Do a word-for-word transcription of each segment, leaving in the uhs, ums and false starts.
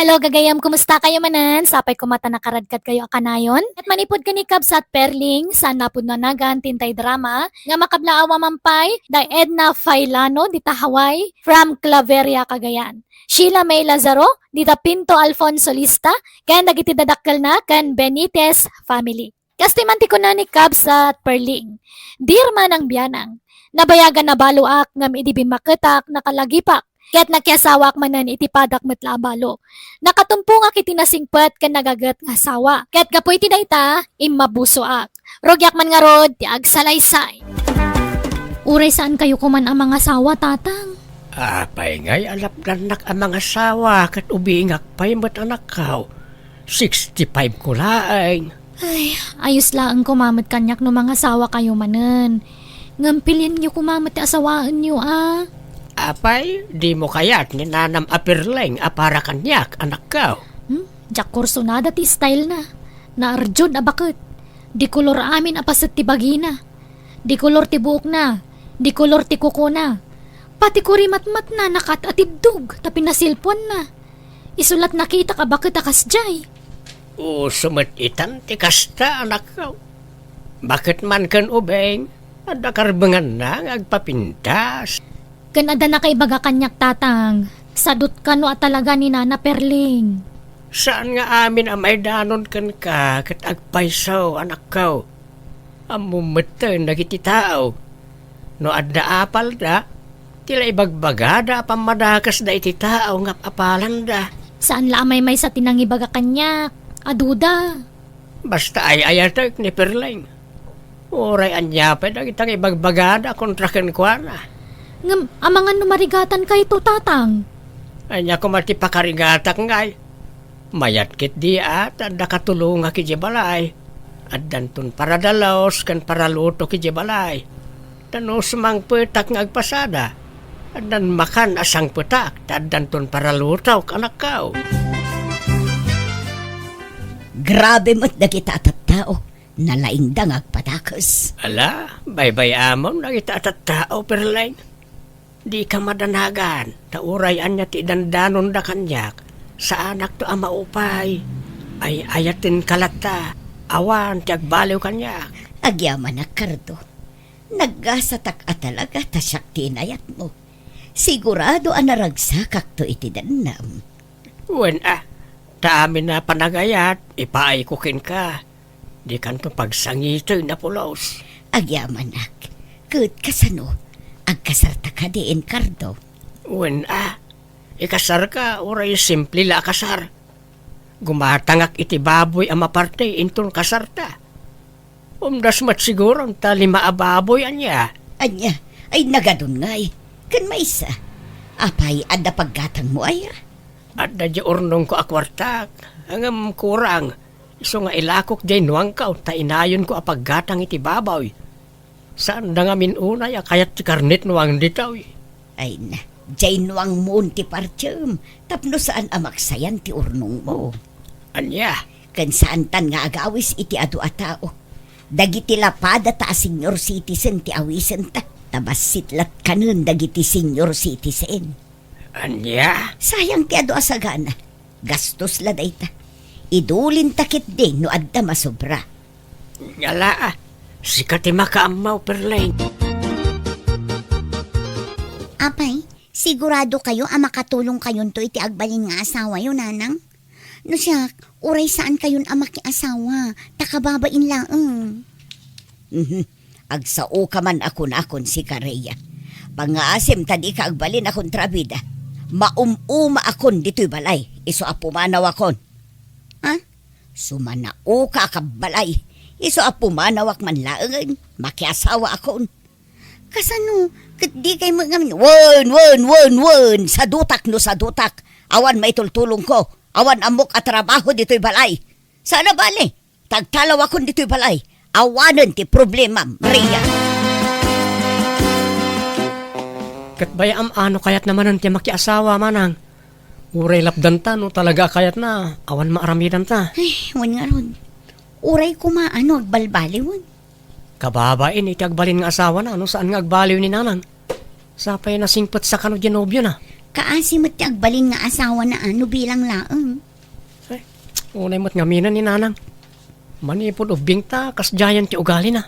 Hello, gagayam, kumusta kayo manen? Sapay koma ta nakaradkat kayo a kanayon. Ket manipud ken ni Kabsat Perling, saan napudno a nagan ti intay drama nga makablaawa man pay da Edna Failano dita Hawaii from Claveria, Cagayan. Sheila May Lazaro dita Pinto Alfonso Lista ken dagiti dadakkelna ken Benitez family. Kastoy man ti kuna ni Kabsat Perling, "Dear Manang Bianang, nabayagan a baloak ngem idi bimmaketak, nakalagipak, ket nakiasawaak manen iti padak met la a balo. Nakatumpongak iti nasingpet ken nagaget nga asawa, ket gapu iti dayta, immabusoak. Rugiak man ngarud ti agsalaysay." Uray saan kayo koman a mangasawa, Tatang? Apay ngay a lapdannak a mangasawa ket ubingak pay met, anakko? Sixty-five ko laeng. Ay, ayos laeng koma met kaniak no mangasawa kayo manen. Ngem pilienyo koma met ti asawaenyo a. Apay, dimo kayat ni nanam a Perling a para kaniak, anakko? Hmm? Diak kursunada ti style na. Naarjud a baket. Di kolor amin a paset ti bagina. Di kolor ti buokna. Di kolor ti kukona. Pati kurimatmatna nakat-atiddog ta pinasilpuanna. Isu la't nakitak a baket a kasdiay. Uso met itan ti kasta, anakko. Baket man ken ubing, adda karbenganna nga agpapintas. Ken adda nakaibaga kaniak, Tatang, sadut kano a talaga ni Nana Perling. Saan nga amin a maidanon kenka ket agpayso, anakko. Ammom metten dagiti tao. No adda apalda, ti la ibagbagada a pammadakesda iti tao nga apalanda. Saan la a maymaysa ti nangibaga kaniak a duda. Basta ay-ayatek ni Perling. Uray ania pay dagita nga ibagbagada kontra kenkuana. Ngem amangan no marigatankayo, Tatang? Ania koma ti pakarigatak ngay? Mayat ketdi a ta adda katulongak idiay balay. Addanton paradalos ken paralutok idiay balay. Ta no sumangpetak nga agpasada, addan makan a sangpetak ta addanton paralutok, anakko. Grabe met dagita a tattao, nalaingda nga agpadakes. Ala, baybay-amon dagita a tattao, Perling. Dika madanagan, ta uray ania ti idandanonda kaniak, saanakto a maupay. Ay-ayatenka latta, awan ti agbaliw kaniak. Agyamanak, Cardo. Naggasatak a talaga ta siak ti inayatmo. Sigurado a naragsakakto iti dennam. Wen a, ta amin a panagayat, ipaayko kenka. Dikanto pagsangiten a pulos. Agyamanak. Ket kasano? Agkasarta kadi, Cardo? Wen a, ikasarka uray simple la a kasar. Gumatangak iti baboy a maparte inton kasarta. Umdas met siguron ta lima a baboy, ania? Ania? Ay, nagadun ngay. Ken maysa. Apay, adda paggatangmo aya? Adda diay urnongko a kuartak, ngem kurang. Isu nga ilakok diay nuangko ta inayonko a paggatang iti baboy. Saanda ngamin unay a kayat ti karnet nuang ditoy. Ay na, diay nuangmon ti partiem, tapno saan a maksayan ti urnongmo. Ania? Ken saantan nga agawis iti adu a tao. Dagiti lapadata a senior citizen ti awisenta, ta bassit lat kanen dagiti senior citizen. Ania? Sayang ti adu a sagana. Gastos la dayta. Idulinta ketdi no adda masobra. Ngala, ah. Sika ti makaammo, Perling. Apay, sigurado kayo a makatulong kayonto iti agbalin nga asawayo, Nanang? No siak, uray saan kayon a makiasawa, ta kababain laeng. Mhm. Agsao ka man a kunakon sika, Rhea. Pangngaasim ta dika agbalin a kontrabida. Maum-uma akon ditoy balay, isu a pumanaw akon. Ha? Sumanao ka a kabbalay, isu a pumanawak man laengen, makiasawa akon. Kasano? Ket di kay met ngamin, wen, wen, wen, wen, sadutak no sadutak. Awan maitultulongko. Awan ammok a trabaho ditoy balay. Saan a bale, ta agtalawakon ditoy balay. Awanen ti problemam, Rhea. Ket bay-am a no kayatna manen ti makiasawa, manang. Uray lapdanta no talaga a kayatna, awan maaramidanta. Ay, wen ngarud. Uray koma a no agbalbaliwen. Kababain iti agbalin nga asawana no saan nga agbaliw ni nanang. Sapay nasingpetsa kano diay nobiona. Kaasi met ti agbalin nga asawana a no bilang laeng. Ay, unay met ngamin ni Nanang. Manipud ubbingta, kasdiayen ti ugalina.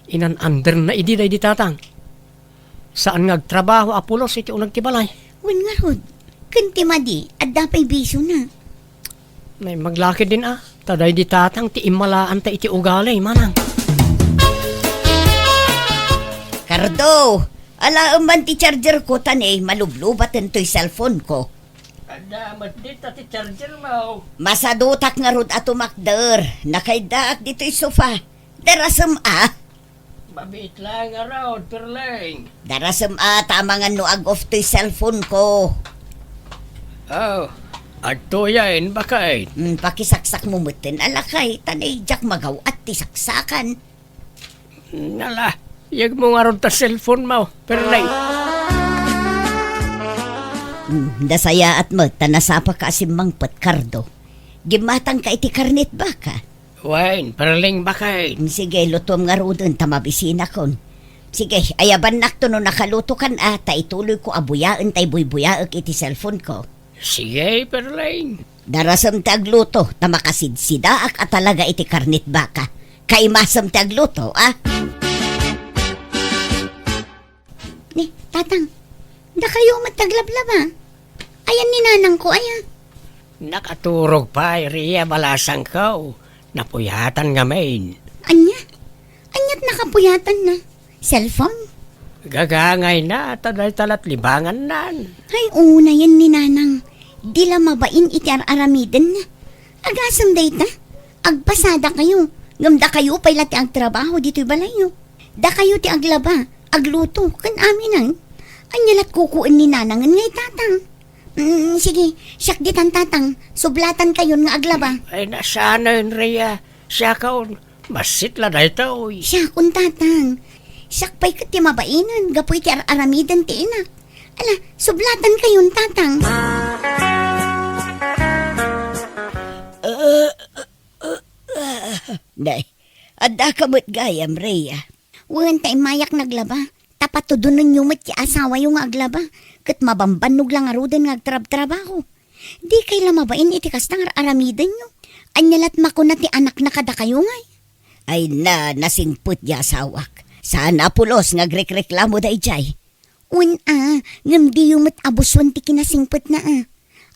Inan-anderna idi daydi Tatang. Saan nga agtrabaho a pulos iti uneg ti balay. Wen ngarud, ken ti madi, adda pay bisiona. Naimbag la ketdin a, ta daydi Tatang ti immalaanta iti ugali, Manang. Cardo, alaem man ti charger ko ta ne, malublubaten toy cellphone ko. Adda met dita ti charger mo. Masadutak ngarud a tumakder, nakaiddaak ditoy sofa. Darasem a. Mabiit laeng ngarud, Perleng. Darasem a ta amangan no ag-off toy cellphone ko. Oh, adtoyen, baket. Hmm, pakisaksak mo metten a lakay, ta ne, diak magaw-at ti saksakan. Nala, yegmo ngarud ta cellphone mo, Perleng. Hmm, nasayaat met, ta nasapaka a simmangpet, Cardo. Gimmatangka iti karnit baka. Wen, Perleng, baket. Sige, lutuem ngaruden ta mabisinakon. Sige, ayabannakto no nakalutokan a, ta ituloyko a buyaen tay buybuyaek iti cellphone ko. Sige, Perleng. Darasem ti agluto, ta makasidsidaak a talaga iti karnit baka. Kaimasem ti agluto, a? Ni, Tatang, dakayo met aglablaba. Ayan ni Nanangko, aya? Nakaturog pay, Ria, balasangko. Napuyatan ngamin. Ania? Aniat nakapuyatanna? Cellphone? Gagangayna, ta dayta lat libangannan. Ay, unayen ni Nanang. Di la mabain iti ar-aramidenna. Agasem dayta. Agpasadakayo. Ngem dakayo pay la ti agtrabaho ditoy balayyo. Dakayo ti aglaba, agluto, ken aminen. Ania lat kukuyen ni Nanangen nga itatang? Mm, sige, siak ditan, Tatang. Sublatankayon nga aglaba. Ay, nasanen, Ria. Siakon, massit la daytoy. Siakon, Tatang. Siak pay ket ti mabainen gapu iti ar-aramiden ti inak. Ala, sublatankayon, Tatang. Nay, addaka met gayam, Rhea? Wen, ta immayak naglaba. Ta patudonenyo met ti asawayo nga aglaba, ket mabambannog la ngaruden nga agtrabtrabaho. Dikay la mabain iti kasta nga ar-aramidenyo. Ania lat makuna ti anakna kadakayo ngay? Ay na, nasingpet ti asawak. Saan a pulos nga agrekreklamo daydiay. Wen a, ngem diyo met abuson ti kinasingpetna a.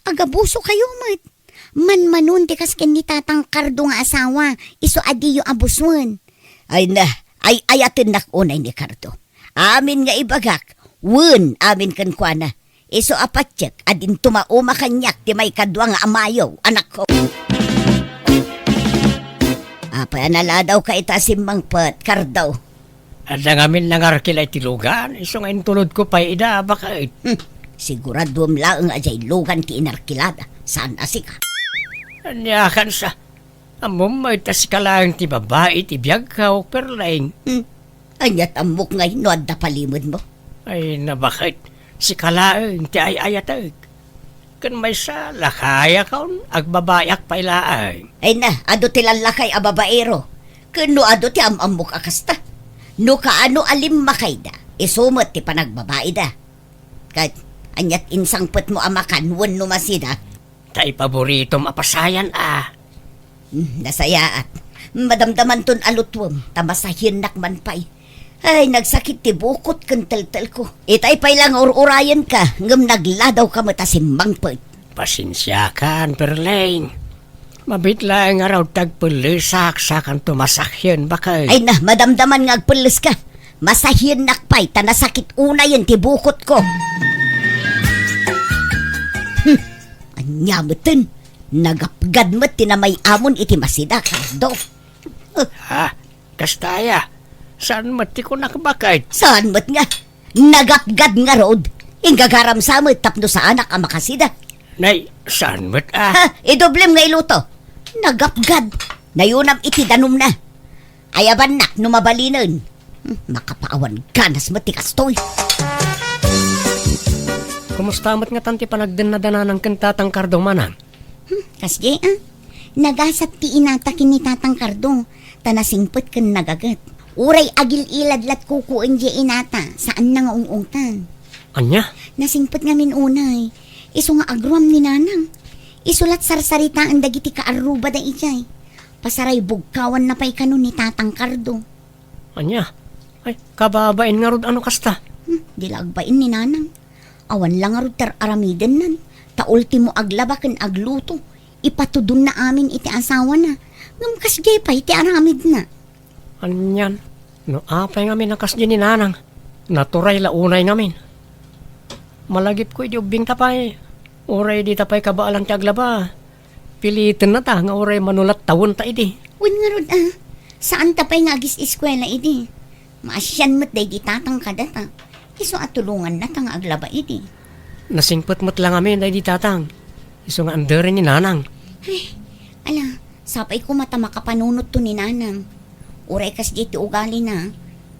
Agabusokayo met. Manmanon ti kas ken ni Tatang Cardo nga asawa, isu a diyo abuson. Ay na, ay-ayatennak unay ni Cardo. Amin nga ibagak, wen amin kenkuana. Isu a patiek a dinto mauma kaniak ti maikadua nga amayo, anakko. Apay a naladawka ita a simmangpet, Cardo? Adda ngamin nangarkila iti lugan, isu nga intulodko pay ida, baket. Hmm, siguraduem laeng a diay lugan ti inarkilada, saan a sika. Ania kansa? Ammom met a sika laeng ti babai ti biagko, Perleng. Hmm, aniat ammok ngay no adda palimedmo? Ay, na baket, sika laeng ti ay-ayatek. Ken maysa, lakayakon, agbabaiak pay laeng. Ay na, adu ti lallakay a babaero. Ken no adu ti am-ammok a kasta. No kaano a limmakayda, isu met ti panagbabaida. Ket aniat insangpetmo a makan wenno masida? Ta ipaboritom a pasayan a. Hmm, nasayaat. Madamdamanton a lutuem, ta masahiennak man pay. Ay, nagsakit ti bukot ken teltelko. Itay pay la nga ur-urayenka, ngem nagladawka met a simmangpet. Pasensiakan, Perleng. Mabiit laeng ngarud ti agpellesak, sakanto masahien, baket. Ay na, madamdaman nga agpelleska. Masahiennak pay, ta nasakit unayen ti bukotko. Hmm, ania meten? Nagapgad met ti namay-amon iti masida, Cardo. Ha? Kasta aya? Saan met ti kunak, baket? Saan met nga? Nagapgad ngarud. Inggagaram sa met tapno saanak a makasida. Nay, saan met a? Ha? Idoblem nga iluto. Nagapgad. Nayunam iti danumna. Ayabannak no mabalinen. Hmm, makapaawan ganas met ti kastoy. Kumusta met ngatan ti panagdennada Nanang ken Tatang Cardo, Manang? Hmm, kasdi a. Nagasat ti inata ken ni Tatang Cardo, ta nasingpet ken nagaget. Uray agil-ilad lat kukuendiay inata, saanna nga ung-ungtan. Ania? Nasingpet ngamin unay. Isu nga agruam ni Nanang. Isu la't sarsaritaen dagiti kaarrubada idiay. Pasaray bugkawanna pay kano ni Tatang Cardo. Ania? Ay, kababain ngarud a no kasta. Hmm, di la agbain ni Nanang. Awan la ngarud ti ar-aramidennan. Ta ultimo aglaba ken agluto. Ipatudonna amin iti asawana. Ngem kasdiay pay ti aramidna. Anian, no apay ngamin a kasdi ni Nanang, naturay la unay ngamin. Malagipko idi ubbingta pay, uray dita pay kabaelan ti aglaba, pilitennata nga uray mano la't tawenta idi. Wen ngarud a, saanta pay nga agis-eskuela idi. Maasian met daydi Tatang kadata. Isu a tulongannata nga aglaba idi. Nasingpet met la ngamin daydi Tatang. Isu nga anderen ni Nanang. Ay, ala, sapay koma ta makapanunotto ni Nanang. Uray kasdiay ti ugalina,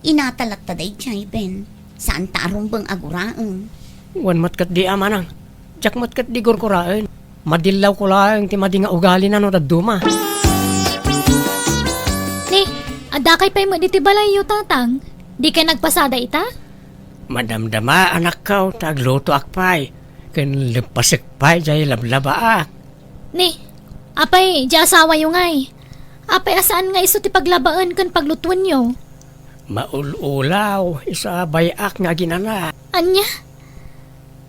inata latta daydiay, Ben. Saanta a rumbeng a guraen. Wen met ketdi a manang. Diak met ketdi gurguraen. Madillawko laeng ti madi nga ugalina no dadduma. Ni, addakay pay met iti balayyo, Tatang? Dikay nagpasada ita? Madamdama, anakko, ta aglutoak pay, ken leppasek pay jay lablabaak. Ni, apay, di asawayo ngay? Apay a saan nga isu ti paglabaen ken paglutuenyo? Maul-ulaw, isu a bay-ak nga aginana. Ania?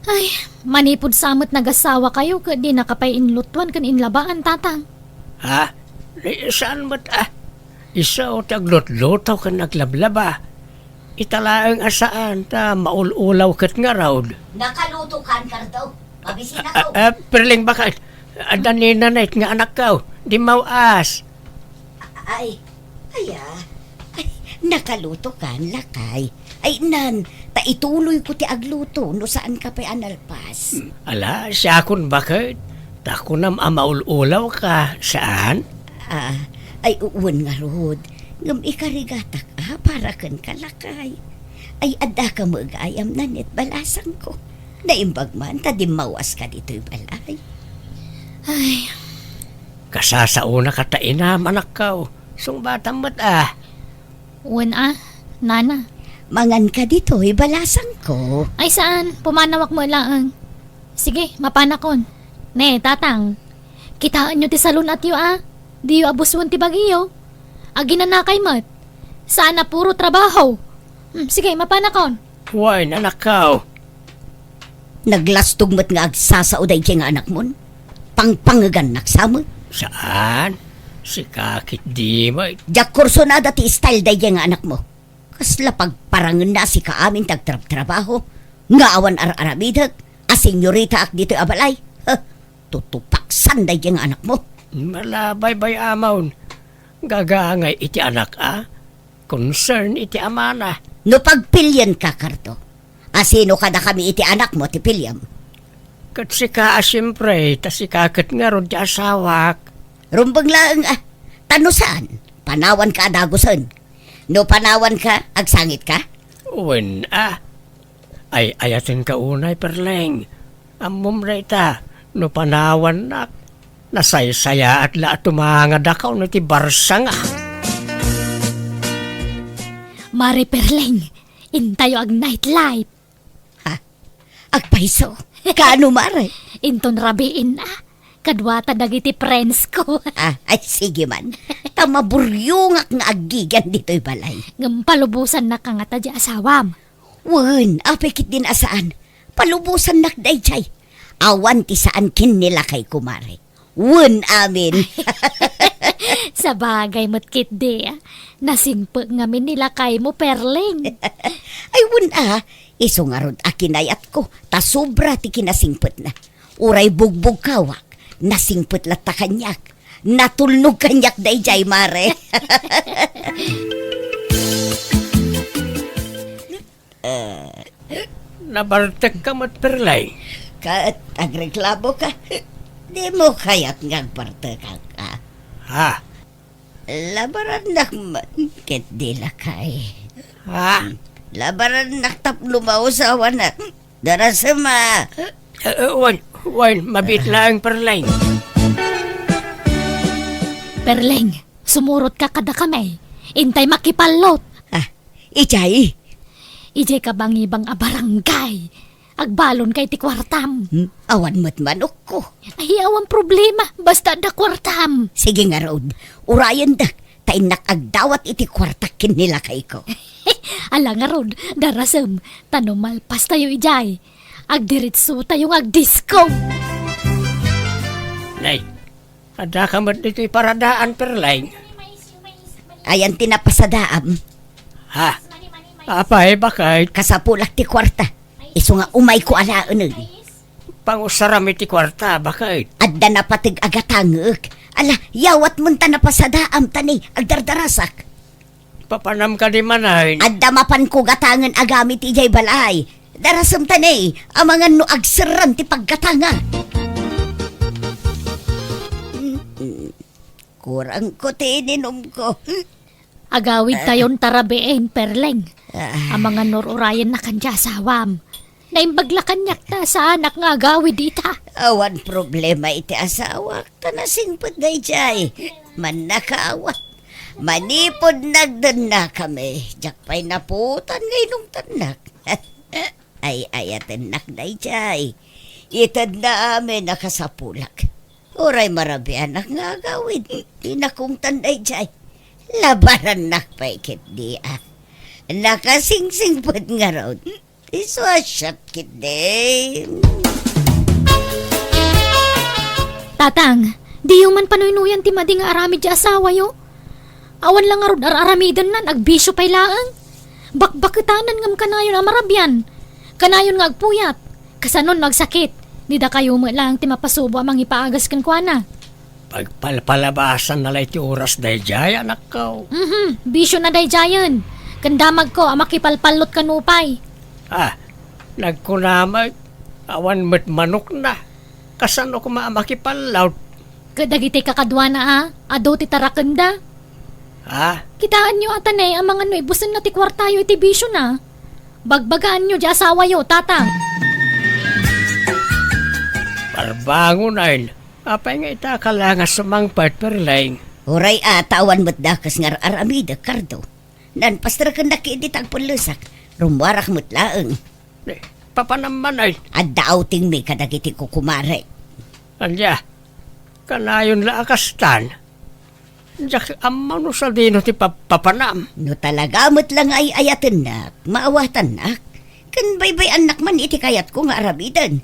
Ay, manipud sa met nagasawakayo ket dinaka pay inlutuan ken inlabaan, Tatang. Ha? Ni, saan met, ah? Isu ti aglutluto ken aglablaba. Ita laeng a saan ta maul-ulaw ket ngarud. Nakalutokan, Cardo. Mabisinak. Ah, ah, Perling, baka adda ni Nanay nga anakko. Dimmaw-as. Ay, aya. Ay, nakalutokan, lakay. Ay, nan, ta ituloyko ti agluto no saanka pay a nalpas. Hmm, ala, siakon baket. Ta kunam a maul-ulawka, saan? Ah, ay, u-, wen ngarud. Ngem ikarigatak a para kenka, lakay. Ay, addaka met gayam, Nanay, balasangko. Naimbag man ta dimmaw-aska ditoy balay. Ay. Kasasaonaka ta inam, anakko. Sungbatam met a. Wen a, nana. Manganka ditoy balasangko. Ay saan, pumanawak met laeng. Sige, mapanakon. Ne, Tatang, kitaenyo ti salun-atyo a. Diyo abusuen ti bagiyo. Aginanakay met. Saan a puro trabaho. Hmm, sige, mapanakon. Wen, anakko. Naglastog met nga agsasao daydiay nga anakmon. Pangpangegannak sa met. Saan? Sika ketdi met. Diak kursunada ti style daydiay nga anakmo. Kasla pagparangenna a sika amin ti agtrabtrabaho. Nga awan ar-aramidek a senyoritaak ditoy a balay. Huh, tutupaksan daydiay nga anakmo. Ala, baybay-amon. Gagangay iti anak a. Concern iti amana. No pagpilienka, Cardo, a sino kadakami iti anakmo ti piliem? Ket sika a siempre, ta sika ket ngarud ti asawak. Rumbeng laeng a, ta no saan, panawanka a dagusen. No panawanka, agsangitka? Wen a. Ay-ayatenka unay, Perleng. Ammom dayta, no panawannak, nasaysayaat la a tumangadakaw no ti barsanga. Mare Perleng, intayo ag-night life. Ha? Agpayso? Kaano, Mare? Inton rabiin a, kaduata dagiti friends ko. Ah, ay, sige man. Ta maburyongak nga aggigian ditoy balay. Ngem palubosannak kangata ti asawam. Wen, apay ketdin a saan. Palubosannak daydiay. Awan ti saan ken ni lakayko, Mare. Wen amin. Sabagay met ketdi, a. Nasingpet ngamin ni lakaymo, Perleng. Ay, wen a. Isu ngarud a kinayatko, ta sobra ti kinasingpetna. Uray bugbugkawak, nasingpet latta kaniak. Natulnog kaniak daydiay, Mare. Eh. Nabartekka met, Perleng? Ket agreklamoka? Dimo kayat nga agbartekak a? Ha? Labarannak man ketdi, lakay. Ha? Labarannak tapno mausawanak. Darasem a. Eh, eh, wen, wen, mabiit laeng, Perleng. Perleng, sumurotka kadakami. Intay makipallot. Ah, idiay? Idiay kabangibang a barangay. Agbalonka iti kuartam. Hmm? Awan met manokko. Ay, awan problema. Basta adda kuartam. Sige ngarud, urayendak, ta innak agdawat iti kuartak ken ni lakayko. Ala ngarud, darasem, ta no malpastayo idiay, agdiretsotayo nga agdisko. Nay, addaka met ditoy paradaan, Perleng? Ayan ti napasadaam? Ha? Apay, bakit? Kasapulak ti kuarta. Isu nga umayko alaen. Pangusaram iti kuarta, bakit? Adda napateg a gatangek. Ala, yawatmon ta napasadaam ta ni agdardarasak. Papanam kadi manen? Adda mapanko gatangen a gamit idiay balay. Darasem ta ni, amangan no agserran ti paggatanga. Kurangko ti ininumko. Agawidtayon ta rabiin, Perleng. Ah. Amangan no ur-urayennakan ti asawam. Naimbag la kaniak ta saanak nga agawid ita. Awan problema iti asawak, ta nasingpet daydiay. Mannakaawat. Manipud nagdennakami, diak pay naputan nga inungtannak. Ay-ayatennak daydiay. Itedna amin a kasapulak. Uray marabianak nga agawid, dinak ungtan daydiay. Labarannak pay ketdi a. Nakasingsingpet ngarud. Isu a siak ketdi. Tatang, diyo man panuynuyan ti madi nga aramid ti asawayo. Awan la ngarud ar-aramidennan, agbisio pay laeng. Bakbaketanan ngem kanayon a marabian. Kanayon nga agpuyat. Kasano no agsakit? Didakayo met laeng ti mapasubo a mangipaagas kenkuana. Pagpalpalabasanna la iti oras daydiay, anakko. Mhm, bisiona daydiayen. Ken damagko a makipalpallot kano pay. Ah, nagkuna met, awan met manokna. Kasano koma a makipallot? Ket dagiti kakaduana a, adu ti tarakenda. Ha? Kitaenyo a tanay amangan no ibusenna ti kuartayo iti bisiona. Bagbagaanyo ti asawayo, Tatang. Barbangonen, apay nga ita ka la nga sumangpet, Perleng? Uray a, ta awan met dakes nga ar-aramidek, Cardo. Nanpasterkennak idi ta agpellesak. Rummuarak met laeng. Eh, papanam manen? Adda outingmi kadagiti kukumarek. Ania? Kanayon la a kastan? Diak ammo no sadino ti papapanam. No talaga met la nga ay-ayatennak, maawatannak. Ken baybay-annak man iti kayatko nga aramiden.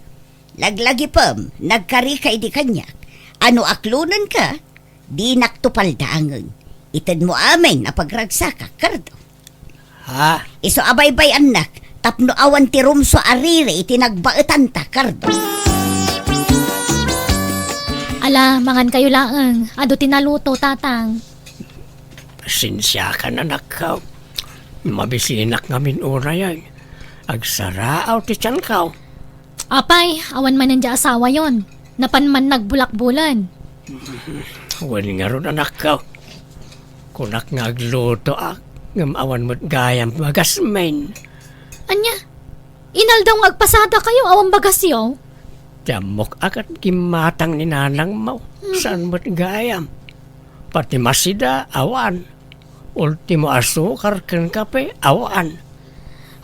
Laglagipem, nagkarika idi kaniak. A no aklonenka, dinak to paldaangen. Itedmo amin a pagragsakak, Cardo. Ha? Isu a baybay-annak, tapno awan ti rumsua a riri iti nagbaetanta, Cardo. Ala, mangankayo laeng. Adu ti naluto, Tatang. Pasensiakan, anakko. Mabisinak ngamin uray. Agsaraaw ti tianko. Apay, awan manen diay asawayon. Napan man nagbulakbulan. Wen ngarud, anakko. Kunak nga aglutoak, ngem awan met gayam bagasmin. Ania? Inaldaw nga agpasadakayo, awan bagasyo? Ti ammok a ket gimmatang ni nanangmo, mhm, saan met gayam. Pati masida, awan. Ultimo asukar ken kape, awan.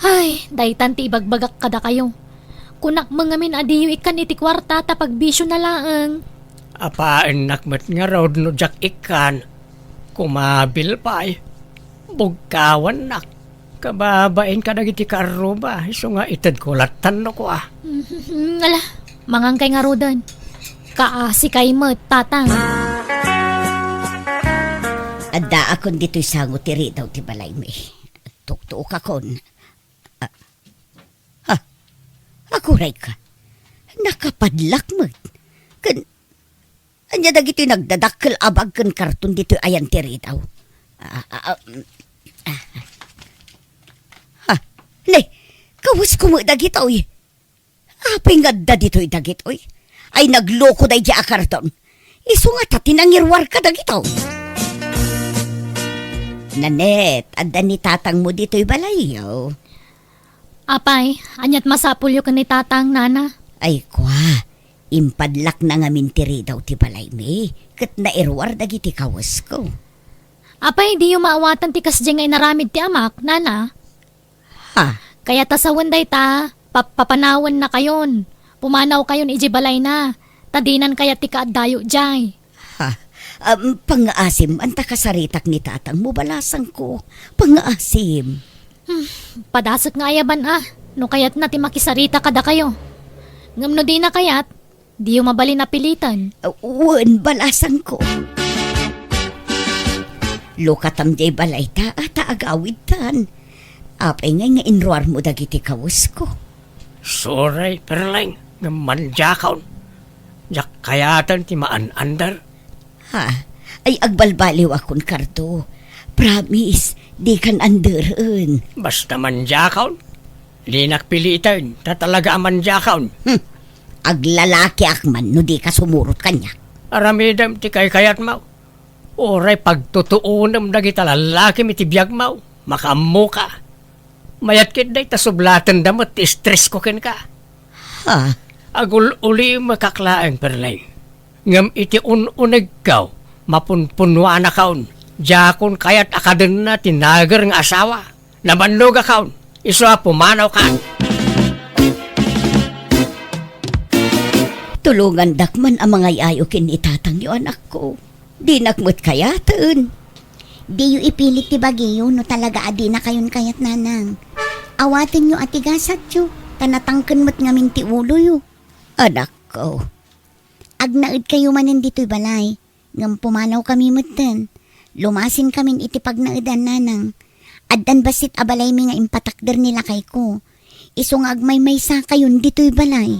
Ay, daytan ti ibagbagak kadakayo. Kunak met ngamin a diyo ikkan iti kuarta ta pagbisiona laeng. Apaennak met ngarud no diak ikkan. Kumabil pay. Bugkawannak. Kababain kadagiti karruba, isu nga itedko lattan no kua. Mhm, ala, mangankay ngaruden. Kaasikay met, Tatang. Addaakon ditoy sango ti ridaw ti balaymi. Tuktuokakon. Ah, ha? Agurayka. Nakapadlak met. Ken ania dagitoy nagdadakkel a bag ken karton ditoy ayan ti ridaw? Ah, ah, ah, mm, ah. Ha? Ne, kawesko met dagitoy. Apay nga adda ditoy dagitoy? Ay, nagloko daydiay a karton. Isu ngata ti nangiruarka dagitoy. Nanette, adda ni tatangmo ditoy balayyo. Apay, aniat masapulyo ken ni tatang, nana? Ay, kua, impadlakna ngamin ti ridaw ti balaymi, ket nairuar dagiti kawesko. Apay, diyo maawatan ti kasdiay nga inaramid ti amak, nana? Ha? Kayat a sawen dayta, Pa-, papanawennakayon. Pumanawkayon idiay balayna, ta dinan kayat ti kaaddayo idiay. Ha? Am, pangngaasim, anta kasaritak ni tatangmo, balasangko. Pangngaasim. Hmm, padasek nga ayaban a, no kayatna ti makisarita kadakayo. Ngem no dina kayat, diyo mabalin a piliten. Ah, wen, balasangko. Lukatam diay balayta, ta agawidtan. Apay ngay nga inruarmo dagiti kawesko? Sorry, Perleng, ngem mandiakon. Diak kayaten ti maan-ander. Ha? Ay, agbalbaliwakon, Cardo. Promise, dikan anderen. Basta mandiakon. Dinak piliten, ta talaga a mandiakon. Hmm. Aglalakiak man no dika sumurot kaniak. Aramidem ti kaykayatmo. Uray pagtutuonem dagita lallakim iti biagmo, makaammoka. Mayat ket dayta sublatenda met ti stressko kenka. Ha? Agul-ulimekak laeng, Perleng. Ngem iti un-unegko, mapunpunnuanakon. Diakon kayat a kadenna ti nager nga asawa. Nabannogakon, isu a pumanawkan. Tulongandak man a mangay-ayo ken ni tatangyo, anakko. Dinak met kayaten. Diyo ipilit ti bagiyo no talaga a dinakayon kayat, nanang. Awatenyo a ti gasatyo, ta natangken met ngamin ti uloyo. Anakko. Agnaedkayo manen ditoy balay, ngem pumanawkami metten. Lumasinkamin iti pagnaedan, nanang. Addan bassit a balaymi nga impatakder ni lakayko. Isu nga agmaymaysakayon ditoy balay.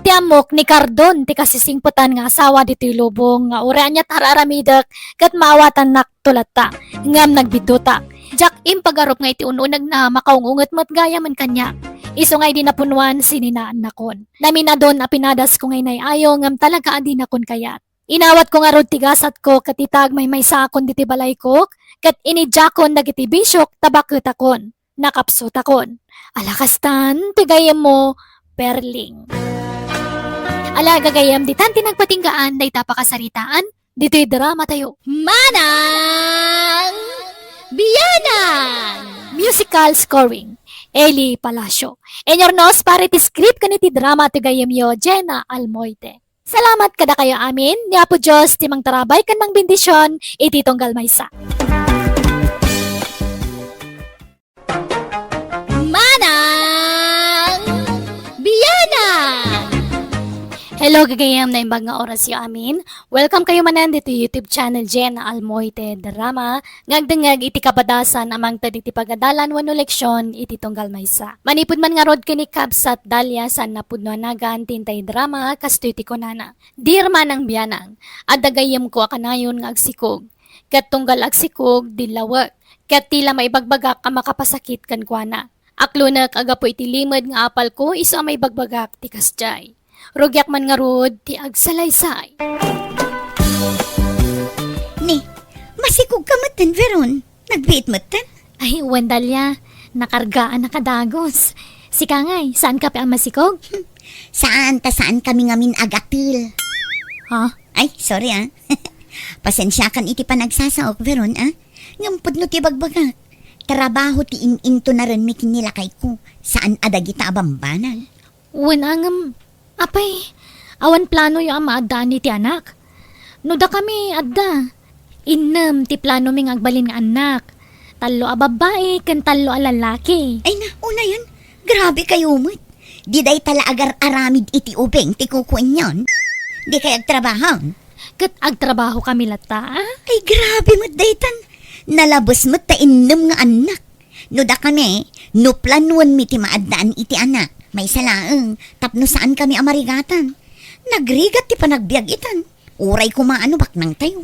Ti ammok ni Cardon ti kasisingpetan nga asawa ditoy lubong nga uray aniat ar-aramidek ket maawatannak to latta. Ngem nagbiddutak. Diak impagarup nga iti un-unegna makaung-unget met gayamen kaniak. Isu nga idi napunnuan, sininaannakon. Naminadon a pinadasko nga inay-ayo ngem talaga a dinakon kayat. Inawatko ngarud ti gasatko ket ita agmaymaysaakon ditoy balayko ket inidiakon dagiti bisiok ta baketakon. Nakapsutakon. Ala kastan ti gayyemmo, Perling. Ala gagayyem, ditan ti nagpatinggaan dayta pakasaritaan ditoy drama tayo. Manang Bianang! Musical scoring, Eli Palacio. Inurnos para iti script ken iti drama ti gayyemyo, Jenna Almoite. Salamat kadakayo amin, ni Apo Dios ti mangtarabay ken mangbendisyon iti tunggal maysa. Manang Bianang! Hello, gagayyem, naimbag nga orasyo amin. Welcome kayo manen ditoy YouTube channel Jenna Almoite Drama. Nga agdengngeg iti kapadasan a mangted iti pagadalan wenno leksyon iti tunggal maysa. Manipud man ngarud ken ni kabsat Dalia, saan a pudno a nagan ti intay drama, kastoy ti kunana. Dear Manang Bianang, adda gayyemko a kanayon nga agsikog. Ket tunggal agsikog, dillawek. Ket ti la maibagbagak a makapasakit kenkuana. Aklonek a gapu iti limed nga apalko isu a maibagbagak ti kasdiay. Rugiak man ngarud ti agsalaysay. Ni, masikog ka metten, Veron. Nagbiit metten? Ay, wen, Dalia. Nakargaan a kadagos. Sika ngay, saan ka pay a masikog? Saan ta saan kami ngamin agatil. Ha? Ay, sorry, ah. Pasensiakan iti panagsasaok, Veron, ah. Ngem pudno ti bagbagak. Trabaho ti in-intunarenmi ken ni lakayko. Saan a dagita a bambanag. Wen, a ngem, apay, awan planoyo a maaddaan iti anak? No dakami, adda. Innem ti planomi nga agbalin nga annak. Tallo a babbai ken tallo a lallaki. Ay na, unayen, grabe kayo met. Di dayta la agar-aramid iti ubing ti kukuenyon. Di kay agtrabaho? Ket agtrabahokami latta, a? Ay, grabe met daytan. Nalabes met ta innem nga annak. No dakami, no planuenmi ti maaddaan iti anak, maysa laeng, tapno saankami a marigatan. Nagrigat ti panagbiag itan. Uray koma a no baknangtayo.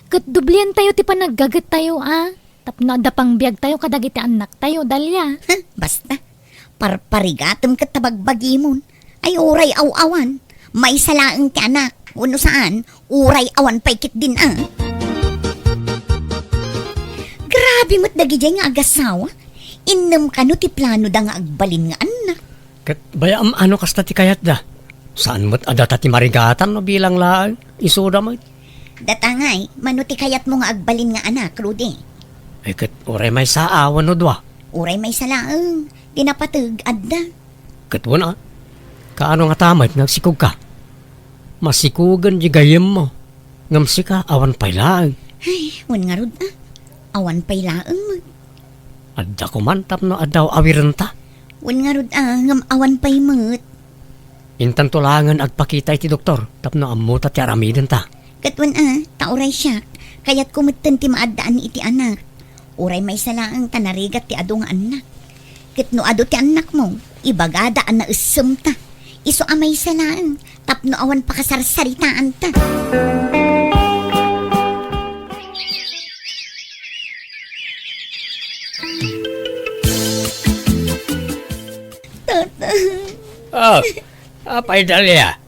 Ket doblientayo ti panaggagettayo, a? Tapno adda pangbiagtayo kadagiti annaktayo, Dalia. Huh, basta. Parparigatem ket ta bagbagimon. Ay, uray aw-awan. Maysa laeng ti anak. Wenno saan, uray awan pay ketdin a. Grabe met dagidiay nga agasawa. Innem kano ti planoda nga agbalin nga annak. Ket bayam a no kasta ti kayatda. Saan met a data ti marigatan no bilang laeng. Isuda met. Data ngay, mano ti kayatmo nga agbalin nga anak, Rudy? Ay, ket uray maysa a wenno dua? Uray maysa laeng. Ti napateg, adda. Ket wen a, kaano ngata met nga agsikogka? Masikogen ti gayyemmo, ngem sika awan pay laeng. Ay, wen ngarud a, awan pay laeng met. Adda koman tapno adda awirenta. Wen ngarud a, ngem awan pay met. Intanto laengen agpakita iti doktor tapno ammota ti aramidenta. Ket wen a, ta uray siak, kayatko metten ti maaddaan iti anak. Uray maysa laeng ta narigat ti adu nga annak. Ket no adu ti annakmo, ibagada a naessemta. Isu a maysa laeng, tapno awan pakasarsaritaanta. Tata. Oh, apay, Dalia?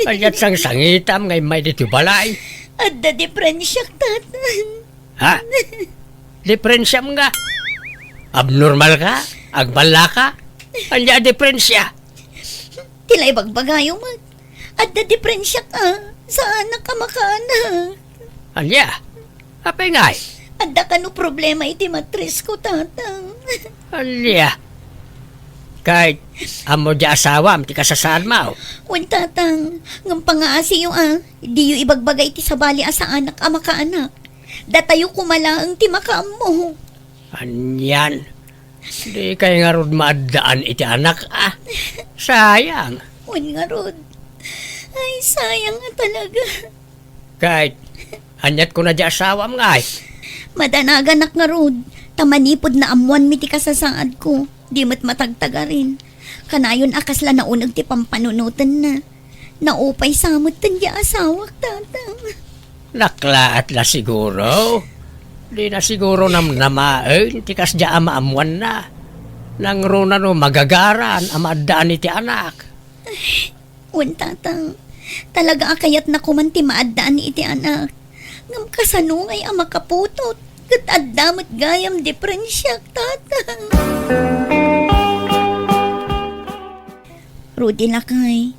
Kayat sangsangitam nga immay ditoy balay? Adda diferensiak, Tata. Ha? Diferensiam nga? Abnormal ka? Agballa ka? Ania a diferensia? Ti la ibagbagayo met. Adda diferensiak a, saanak a makaanak. Ania? Apay ngay? Adda kano problema iti matrisko, Tatang. Ania? Kay, ammo di asawam ti kasasaadmo? Wen, Tatang, ngem pangaasiyo a, diyo ibagbaga iti sabali a saanak a makaanak. Datayo koma laeng ti makaammo. Anian? Dikay ngarud maaddaan iti anak, a? Sayang. Wen ngarud. Ay, sayang a talaga. Kay, aniat kuna di asawam ngay? Madanaganak ngarud, ta manipud naammoanmi ti kasasaadko, di met matagtagarin. Kanayon a kasla nauneg ti pampanunotenna. Naupay sa metten di asawak, Tatang. Naklaat la siguro. Di na siguro namnamaen ti kasdiay a maammoanna. Nangruna no magagaran a maaddaan iti anak. Wen, Tatang, talaga a kayatna koman ti maaddaan iti anak. Ngem kasano ngay a makaputot? Ket adda met gayam diferensiak, Tatang. Rudy, lakay,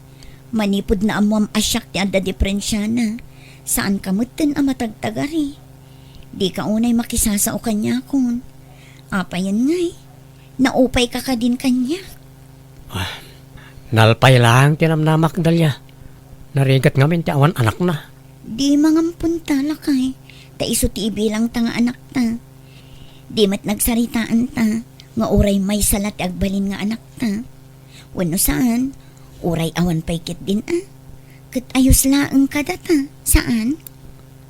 manipud naammoam a siak ti adda diferensiana, saanka metten a matagtagari. Dika unay makisasao kaniakon. Apayen ngay? Naupayka kadin kaniak? Ah, nalpay laeng ti namnamak, Dalia. Narigat ngamin ti awan anakna. Di mangampunta, lakay, ta isu ti ibilangta nga anakta. Di met nagsaritaanta nga uray maysa la ti agbalin nga anakta. Wenno saan, uray awan pay ketdin a. Ket ayos laeng kadata, saan?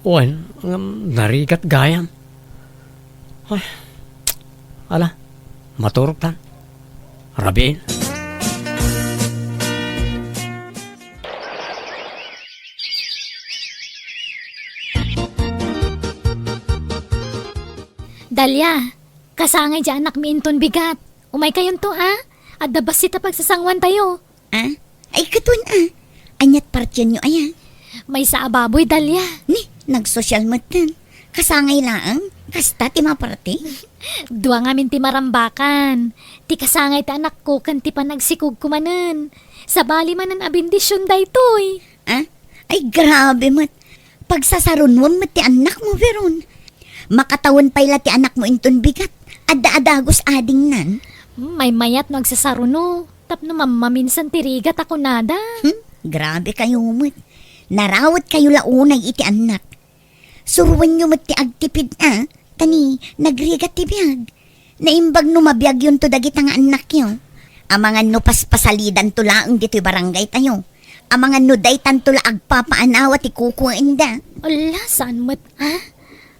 Wen, ngem narigat gayam. Ay, ala, maturogtan. Rabiin. Dalia, kasangay di anakmi inton bigat. Umaykayonto, a? Adda bassit a pagsasanguantayo. A? Ay, katon, a? Aniat partienyo aya? Maysa a baboy, Dalia. Ni, nagsosyal metten. Kasangay laeng? Kasta ti maparti? Dua ngamin ti marambakan. Ti kasangay ti anakko ken ti panagsikogko manen. Sabali manen a bendision daytoy. A? Ay, grabe met. Pagsasarunuam met ti annakmo, Veron. Makatawen pay la ti anakmo inton bigat. Adda a dagus adingnan. Hmm, maymayat no agsasaruno. Tapno mammaminsan ti rigat a kunada. Hmm, grabe kayo met. Narawet kayo la unay iti annak. Suruenyo met ti agtipid a, ta ni nagrigat ti biag. Naimbag no mabiagyonto dagita nga annakyo. Amangan no paspasalidanto laeng ditoy barangaytayo. Amangan no daytanto la agpapaanawa ti kukuenda. Ala, saan met, a?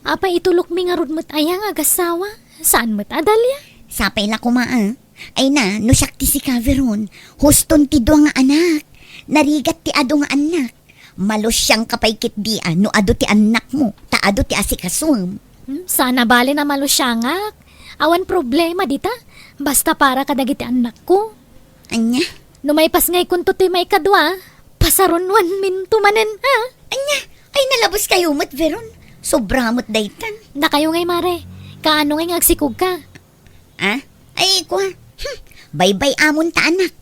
Apay itulokmi ngarud met aya nga agassawa? Saan met a, Dalia? Sapay la koma, a. Ay na, no siak ti sika, Veron, huston ti dua nga anak. Narigat ti adu nga annak. Malusiangka pay ketdi a no adu ti annakmo, ta adu ti asikasuem. Hmm, saan a bale a malusiangak. Awan problema dita. Basta para kadagiti annakko. Ania? No maipasngaykonto toy maikadua, pasarunuanminto manen, a? Ania? Ay, nalabes kayo met, Veron. Sobra met daytan. Dakayo ngay, mare. Kaano ngay nga agsikogka? A? Ay, kua. Hmm. Baybay-amon ta, anak.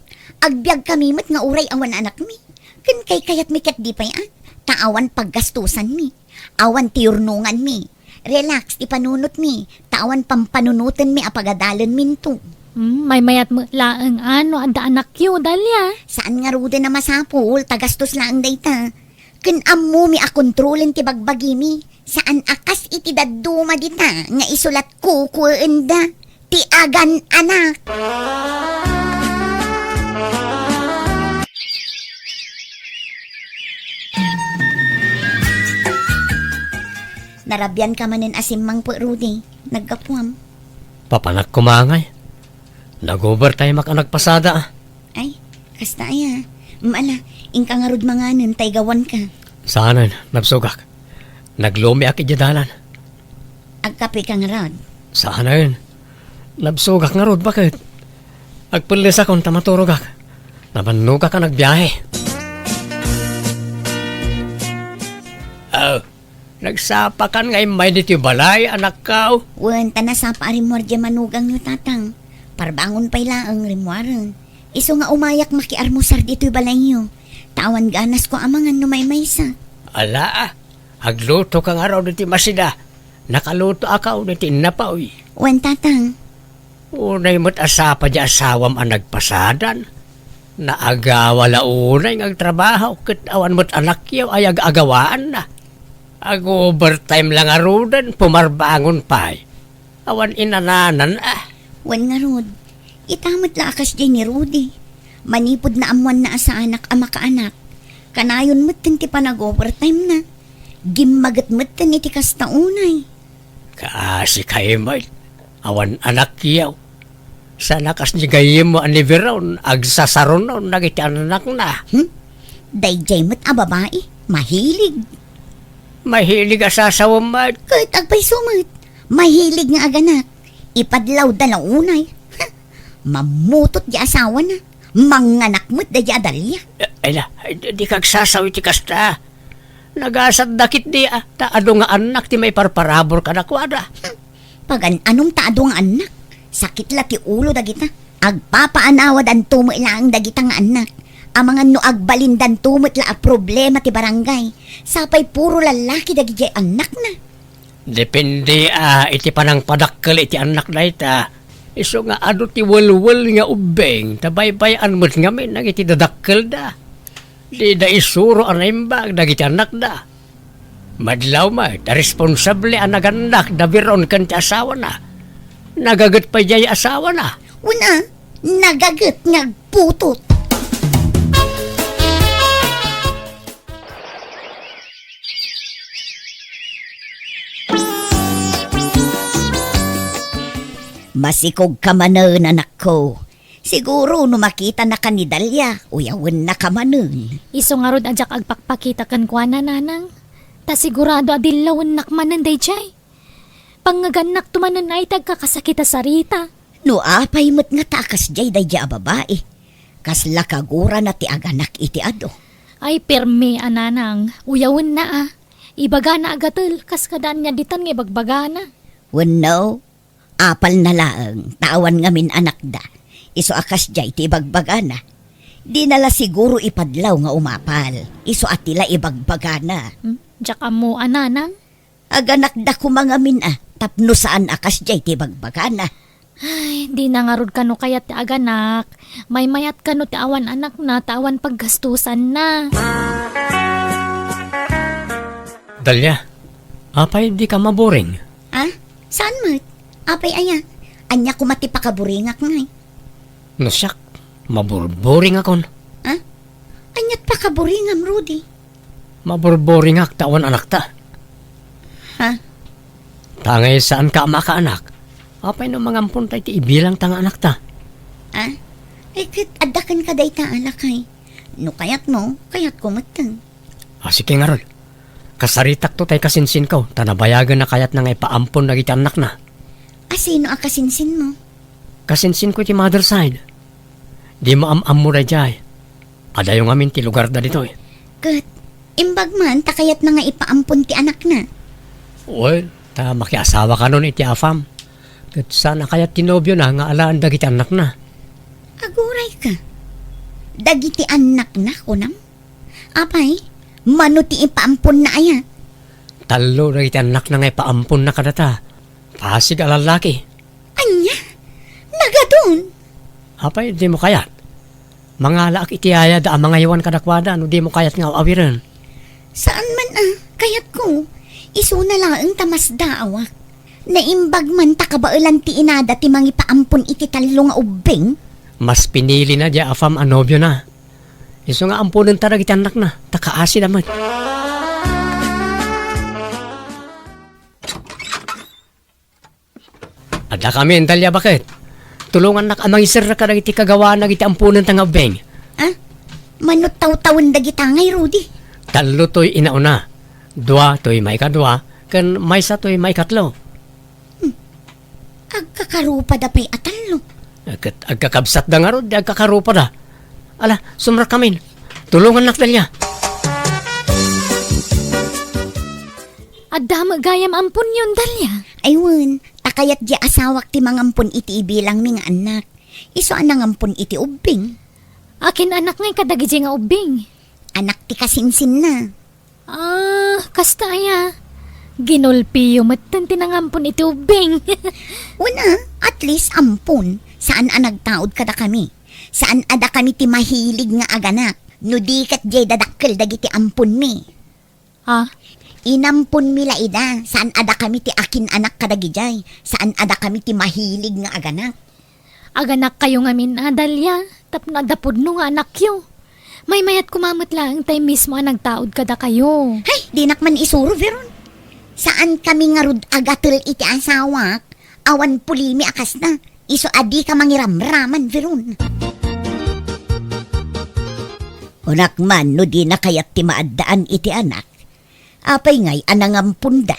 Agbiagkami met nga uray awan anakmi. Ken kaykayatmi ketdi pay a, ta awan paggastusanmi. Awan ti yurnonganmi. Relax ti panunotmi, ta awan pampanunotenmi a pagadalenminto. Hmm, maymayat met laeng a no adda anakyo, Dalia. Saan ngaruden a masapul ta gastos laeng dayta. Ken ammomi a kontrolen ti bagbagimi. Saan a kas iti dadduma dita nga isu la ti kukuenda ti agan-anak. Narabianka manen a simmangpet, Rudy. Naggapuam. Papanak koma ngay. Nag-overtime-ak a nagpasada. Ay, kasta aya. Mala, inka ngarud manganen ta igawanka. Saanen, nabsogak. Naglumiak idiay dalan. Agkapeka ngarud? Saanen. Nabsogak ngarud, baket. Agpellesakon ta maturogak. Nabannogak a nagbiahe. Oh, nagsapakan nga immay ditoy balay, anakko? Wen, ta nasapa a rimmuar diay manugangyo, tatang. Parbangon pay laeng rimmuaren. Isu nga umayak makiarmusar ditoy balayyo. Ta awan ganasko a mangan no maymaysa. Ala, ah. Aglutoka ngarud iti masida. Nakalutoak iti innapoy. Wen, tatang. Unay met a sapa diay asawam a nagpasadan. Naagawa la unay nga agtrabaho ket awan met anakyo ay ag-agawaanna. Ag-overtime la ngaruden, pumarbangon pay. Awan inananan, ah. Wen ngarud, ita met la a kasdiay ni Rudy. Manipud naammoanna a saanak a makaanak, kanayon metten ti panag-overtime-na. Gimmaget metten iti kasta unay. Kaasi kay met, awan anakyo. Saan a kas ni gayyemmo a ni Veron, agsasarunon dagiti annakna. Hmm? Daydiay met a babai, mahilig. Mahilig a sasawem met. Ket agpayso met, mahilig nga aganak. Ipadlawda la unay. Ha? Mammutot di asawana. Manganak met daydiay a Dalia. Eh, ay la, ay, di, di kagsasaw iti kasta. Nagasatda ketdi, ah, ta adu nga annak ti maiparparabur kadakuada. Hmm. Pagan-anom ta adu nga annak. Sakit la ti ulo dagita. Agpapaanawadanto met laeng dagita nga annak. Amangan no agbalindanto met la a problema ti barangay. Sapay puro lallaki dagidiay annakna. Depende, ah, iti panangpadakkel iti annak dayta. Isu nga adu ti welwel nga ubbing, ta baybay-an met ngamin dagiti dadakkelda. Dida isuro a naimbag dagiti annakda. Madlaw met a responsable a nagannak da Veron ken ti asawana. Nagaget pay diay asawana. Una, nagaget nga agputot. Masikogka manen, anakko. Siguro no makitanaka ni Dalia, uyawennaka manen. Isu ngarud a diak agpakpakita kenkuana, nanang. Ta sigurado a dillawennak manen daydiay. Pangngegannakto manen ay ti agkakasakit a sarita. No apay met ngata a kasdiay daydiay a babai, kasla kagurana ti aganak iti adu. Ay, permi a nanang, uyawenna a. Ibagana a gatel, kas kada ania ditan nga ibagbagana. Wenno, apalna laeng, ta awan ngamin anakda. Isu a kasdiay ti ibagbagana. Dina la siguro ipadlaw nga umapal. Isu a ti la ibagbagana. Hmm? Diak ammo a nanang? Aganakda koma ngamin a, tapno saan a kasdiay ti bagbagana. Ay, dina ngarud kano kayat ti aganak. Maymayat kano ti awan anakna, ta awan paggastusanna. Dalia, apay dika maburing? Ah? Saan met? Apay aya? Ania koma ti pakaburingak ngay? No siak, maburburingakon. Ha? Aniat pakaburingam, Rudy? Maburburingak ta awan anakta. Ha? Ta ngay saanka a makaanak, apay no mangamponta iti ibilangta nga anakta? Ha? Ay, ket adda kenka dayta a lakay. No kayatmo, kayatko metten. Ah, sige ngarud. Kasaritakto tay kasinsinko, ta nabayagen a kayatna nga ipaampon dagiti annakna. A sino a kasinsinmo? Kasinsinko iti mother side. Dimo am-ammo daydiay. Adayo ngamin ti lugarda ditoy. Ket, imbag man ta kayatna nga ipaampon ti anakna. Well, ta makiasawa kanon iti afam. Ket saan a kayat ti nobiona nga alaen dagiti annakna. Agurayka. Dagiti annakna, kunam? Apay, mano ti ipaamponna aya? Tallo dagiti annakna nga ipaamponna kadata. Pasig a lallaki. Ania? Gadun. Apay, dimo kayat? Mangalaak iti ayada a mangaywan kadakuada no dimo kayat nga aw-awiren. Saan man a, kayatko. Isuna laeng ta masdaawak. Naimbag man ta kabaelan ti inada ti mangipaampon iti tallo nga ubbing. Mas pinilina diay afam a nobiona. Isu nga amponenta dagiti annakna, ta kaasida met. Adda kami, Dalia, baket. Tulongannak a mangiserrek kadagiti kagawaanna iti amponenta nga ubbing. Ah? Mano tawtawen dagita ngay, Rudy? Tallo toy inauna, dua toy maikadua, ken maysa toy maikatlo. Hmm. Agkakarupada pay a tallo. Ket agkakabsatda ngarud, di agkakarupada. Ala, sumrekkamin. Tulongannak, Dalia. Adda met gayam amponyon, Dalia. Ay wen, ta kayat diay asawak ti mangampon iti ibilangmi nga annak. Isu a nangampon iti ubbing. Akin anak ngay kadagidiay nga ubbing? Anak ti kasinsinna. Ah, kasta aya. Ginulpiyo metten ti nangampon iti ubbing. Wen a, at least ampon. Saan a nagtaud kadakami. Saan a dakami ti mahilig nga aganak. No di ket diay dadakkel dagiti amponmi. Ah? Inamponmi la ida, saan a dakami ti akin-anak kadagidiay, saan a dakami ti mahilig nga aganak. Aganakkayo ngamin a, Dalia, tapno adda pudno nga anakyo. Maymayat koma met laeng tay mismo a nagtaud kadakayo. Hay, dinak man isuro, Veron. Saan kami ngarud a gatel iti asawak, awan pulimi a kasta. Isu a dika mangiramraman, Veron. Kunak man no dina kayat ti maaddaan iti anak, apay ngay a nangamponda?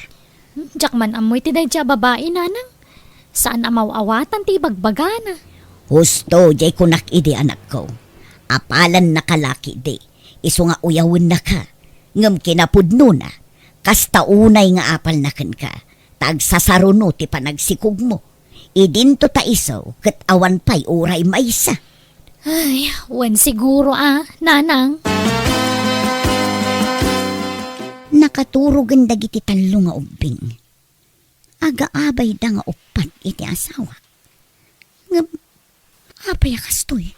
Diak man ammo iti daydiay a babai, nanang. Saan a maw-awatan ti ibagbagana. Husto, diay kunak idi, anakko. Apalannaka la ketdi, isu nga uyawennaka. Ngem kinapudnona, kasta unay nga apalna kenka, ta agsasaruno ti panagsikogmo. Idinto ta isu ket awan pay uray maysa. Ay, wen siguro a, nanang. Nakaturogen dagiti tallo nga ubbing. Agaabayda nga uppat iti asawak. Ngem, apay a kastoy?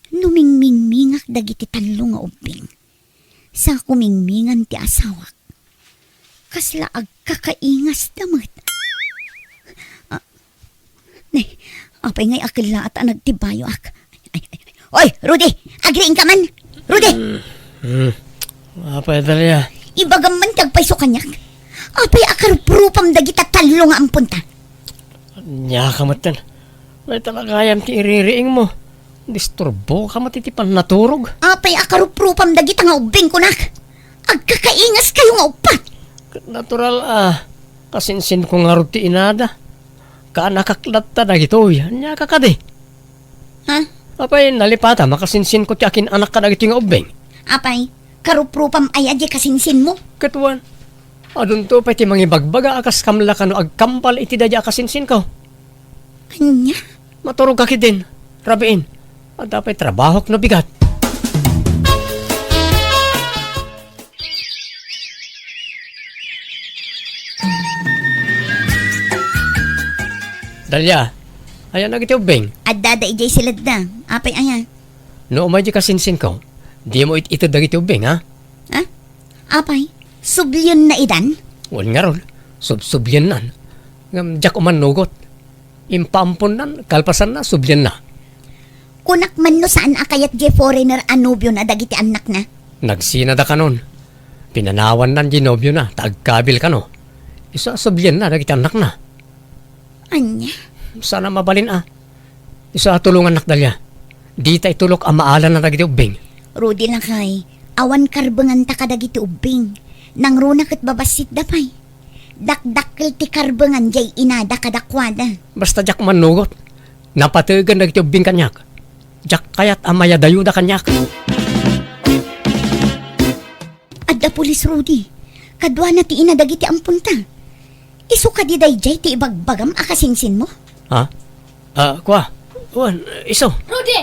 No mingmingmingak dagiti tallo nga ubbing, sa kumingmingan ti asawak, kasla agkakaingasda met. Ah, nay, apay ngay a kellaat a nagtibayoak? Ay, ay, ay. Oy, Rudy! Agriingka man! Rudy! Hmm. Apay, Dalia? Ibagam man ti agpayso kaniak. Apay a karuprupam dagita tallo nga amponta? Ania ka metten. Dayta la gayam ti iririingmo. Disturbo ka met iti pannaturog. Apay a karuprupam dagita nga ubbing kunak? Agkakaingaskayo nga uppat. Ket natural a kasinsinko ngarud ti inada. Kaanakak latta dagitoy. Ania ka kadi? Ha? Apay, nalipatam a kasinsinko ti akin-anak kadagitoy nga ubbing? Apay, karuprupam aya diay kasinsinmo? Ket wen, adunto pay ti mangibagbaga a kas kamla kano agkambal iti daydiay a kasinsinko. Ania? Maturogka ketdin, rabiin. Adda pay trabahok no bigat. Dalia, ayan dagiti ubbing? Addada idiay siledda. Apay aya? No umay di kasinsinko, dimo it-ited dagiti ubbing, ha? Ha? Apay, sublienna idan? Wen ngarud, subsubliennan. Ngem diak umannugot. Impaamponnan, kalpasanna, sublienna. Kunak man no saan a kayat diay foreigner a nobiona dagiti annakna? Nagsinada kanon. Pinanawannan diay nobiona ta agkabil kano. Isu a sublienna dagiti annakna. Ania? Saan a mabalin a. Isu a tulongannak, Dalia. Dita itulok a maala na dagiti ubbing. Rudy lakay, awan karbenganta kadagiti ubbing. Nangruna ket babassitda pay. Dakdakkel ti karbengan diay inada kadakuada. Basta diak mannugot. Napategen dagiti ubbing kaniak. Diak kayat a mayadayuda kaniak. Adda pulis, Rudy. Kaduana ti ina dagiti amponta. Isu kadi daydiay ti ibagbagam a kasinsinmo? Ha? Ah, kua. Wen, isu. Rudy!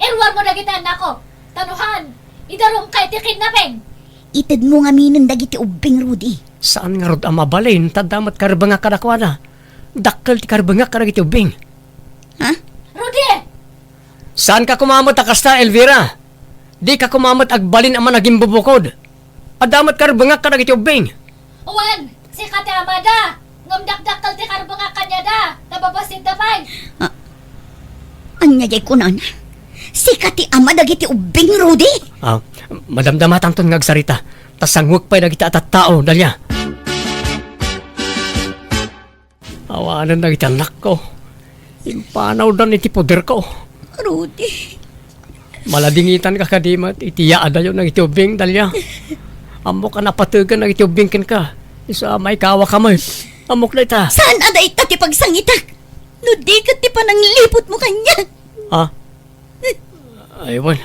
Iruarmo dagiti annakko. Ta no saan, idarumka iti kidnapping. Itedmo ngaminen dagiti ubbing, Rudy. Saan ngarud a mabalin, ta adda met karbengak kadakuada. Dakkel ti karbengak kadagiti ubbing. Saanka koma met a kasta, Elvira? Dika koma met agbalin a managimbubukod. Adda met karbengak kadagiti ubbing. Wen, sika ti amada, ngem dakdakkel ti karbengak kaniada, ta babassit da pay. Ah, ania diay kunana? Sika ti ama dagiti ubbing, Rudy? Ah, madamdamatanton nga agsarita, ta sangwek pay dagiti a tattao, Dalia. Awanen dagiti annakko. Impanawdan iti poderko. Rudy. Maladingitanka kadi met iti yaadayo dagiti ubbing, Dalia. Ammok a napategan dagiti ubbing kenka. Isu a maikawaka met. Ammok dayta. Saan a dayta ti pagsangitak? No di ket ti panangliputmo kaniak. Ah? Ay, wen.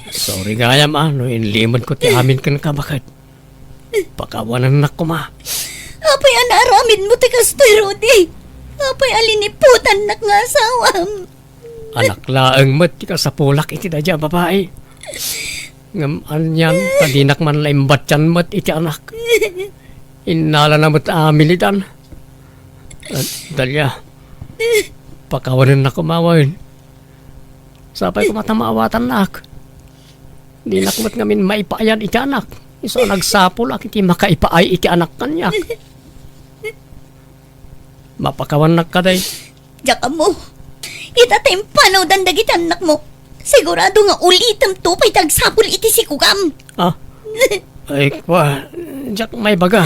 Sorry gayam, ah, no inlimedko ti amin kenka, baket. Pakawanennak koma. Apay a naaramidmo ti kastoy, Rudy? Apay a liniputannak nga asawam? Anak laeng met ti kasapulak iti daydiay a babai. Ngem anian ta dinak man la imbattian met iti anak. Innalana met amin itan. Ah, Dalia, pakawanennak koma wen. Sapay koma ta maawatannak. Dinak met ngamin maipaayan iti anak. Isu a nagsapulak iti makaipaay iti anak kaniak. Mapakawannak kadi. Diak ammo. Ita ta impanawdan dagiti annakmo. Sigurado nga ulitemto pay ti agsapul iti sikugam. Ah? Ay, kua, diak maibaga.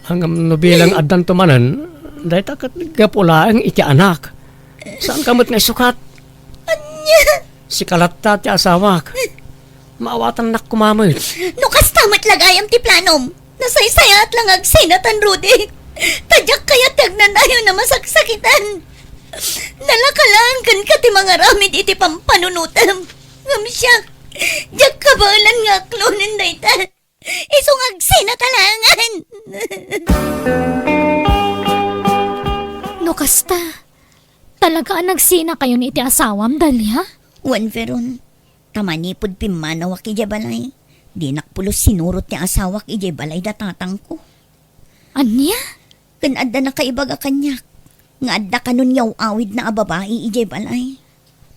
Ngem no bilang addanto manen, dayta ket gapu laeng iti anak. Saanka met nga isukat? Ania? Sika latta ti asawak. Maawatannak koma met. No kasta met la gayam ti planom, nasaysayaat la nga agsinatan, Rudy. Ta diak kayat ti agnanayon a masaksakitan. Nalaka laeng kenka ti mangaramid iti pampanunotem. Ngem siak, diak kabaelan nga aklonen dayta. Isu nga agsinat a laengen. No kasta, talaga a nagsinakayon iti asawam, Dalia? Wen, Veron, ta manipud pimmanawak idiay balay, dinak pulos sinurot ti asawak idiay balay da tatangko. Ania? Ken adda nakaibaga kaniak nga adda kanon yaw-awidna a babai idiay balay.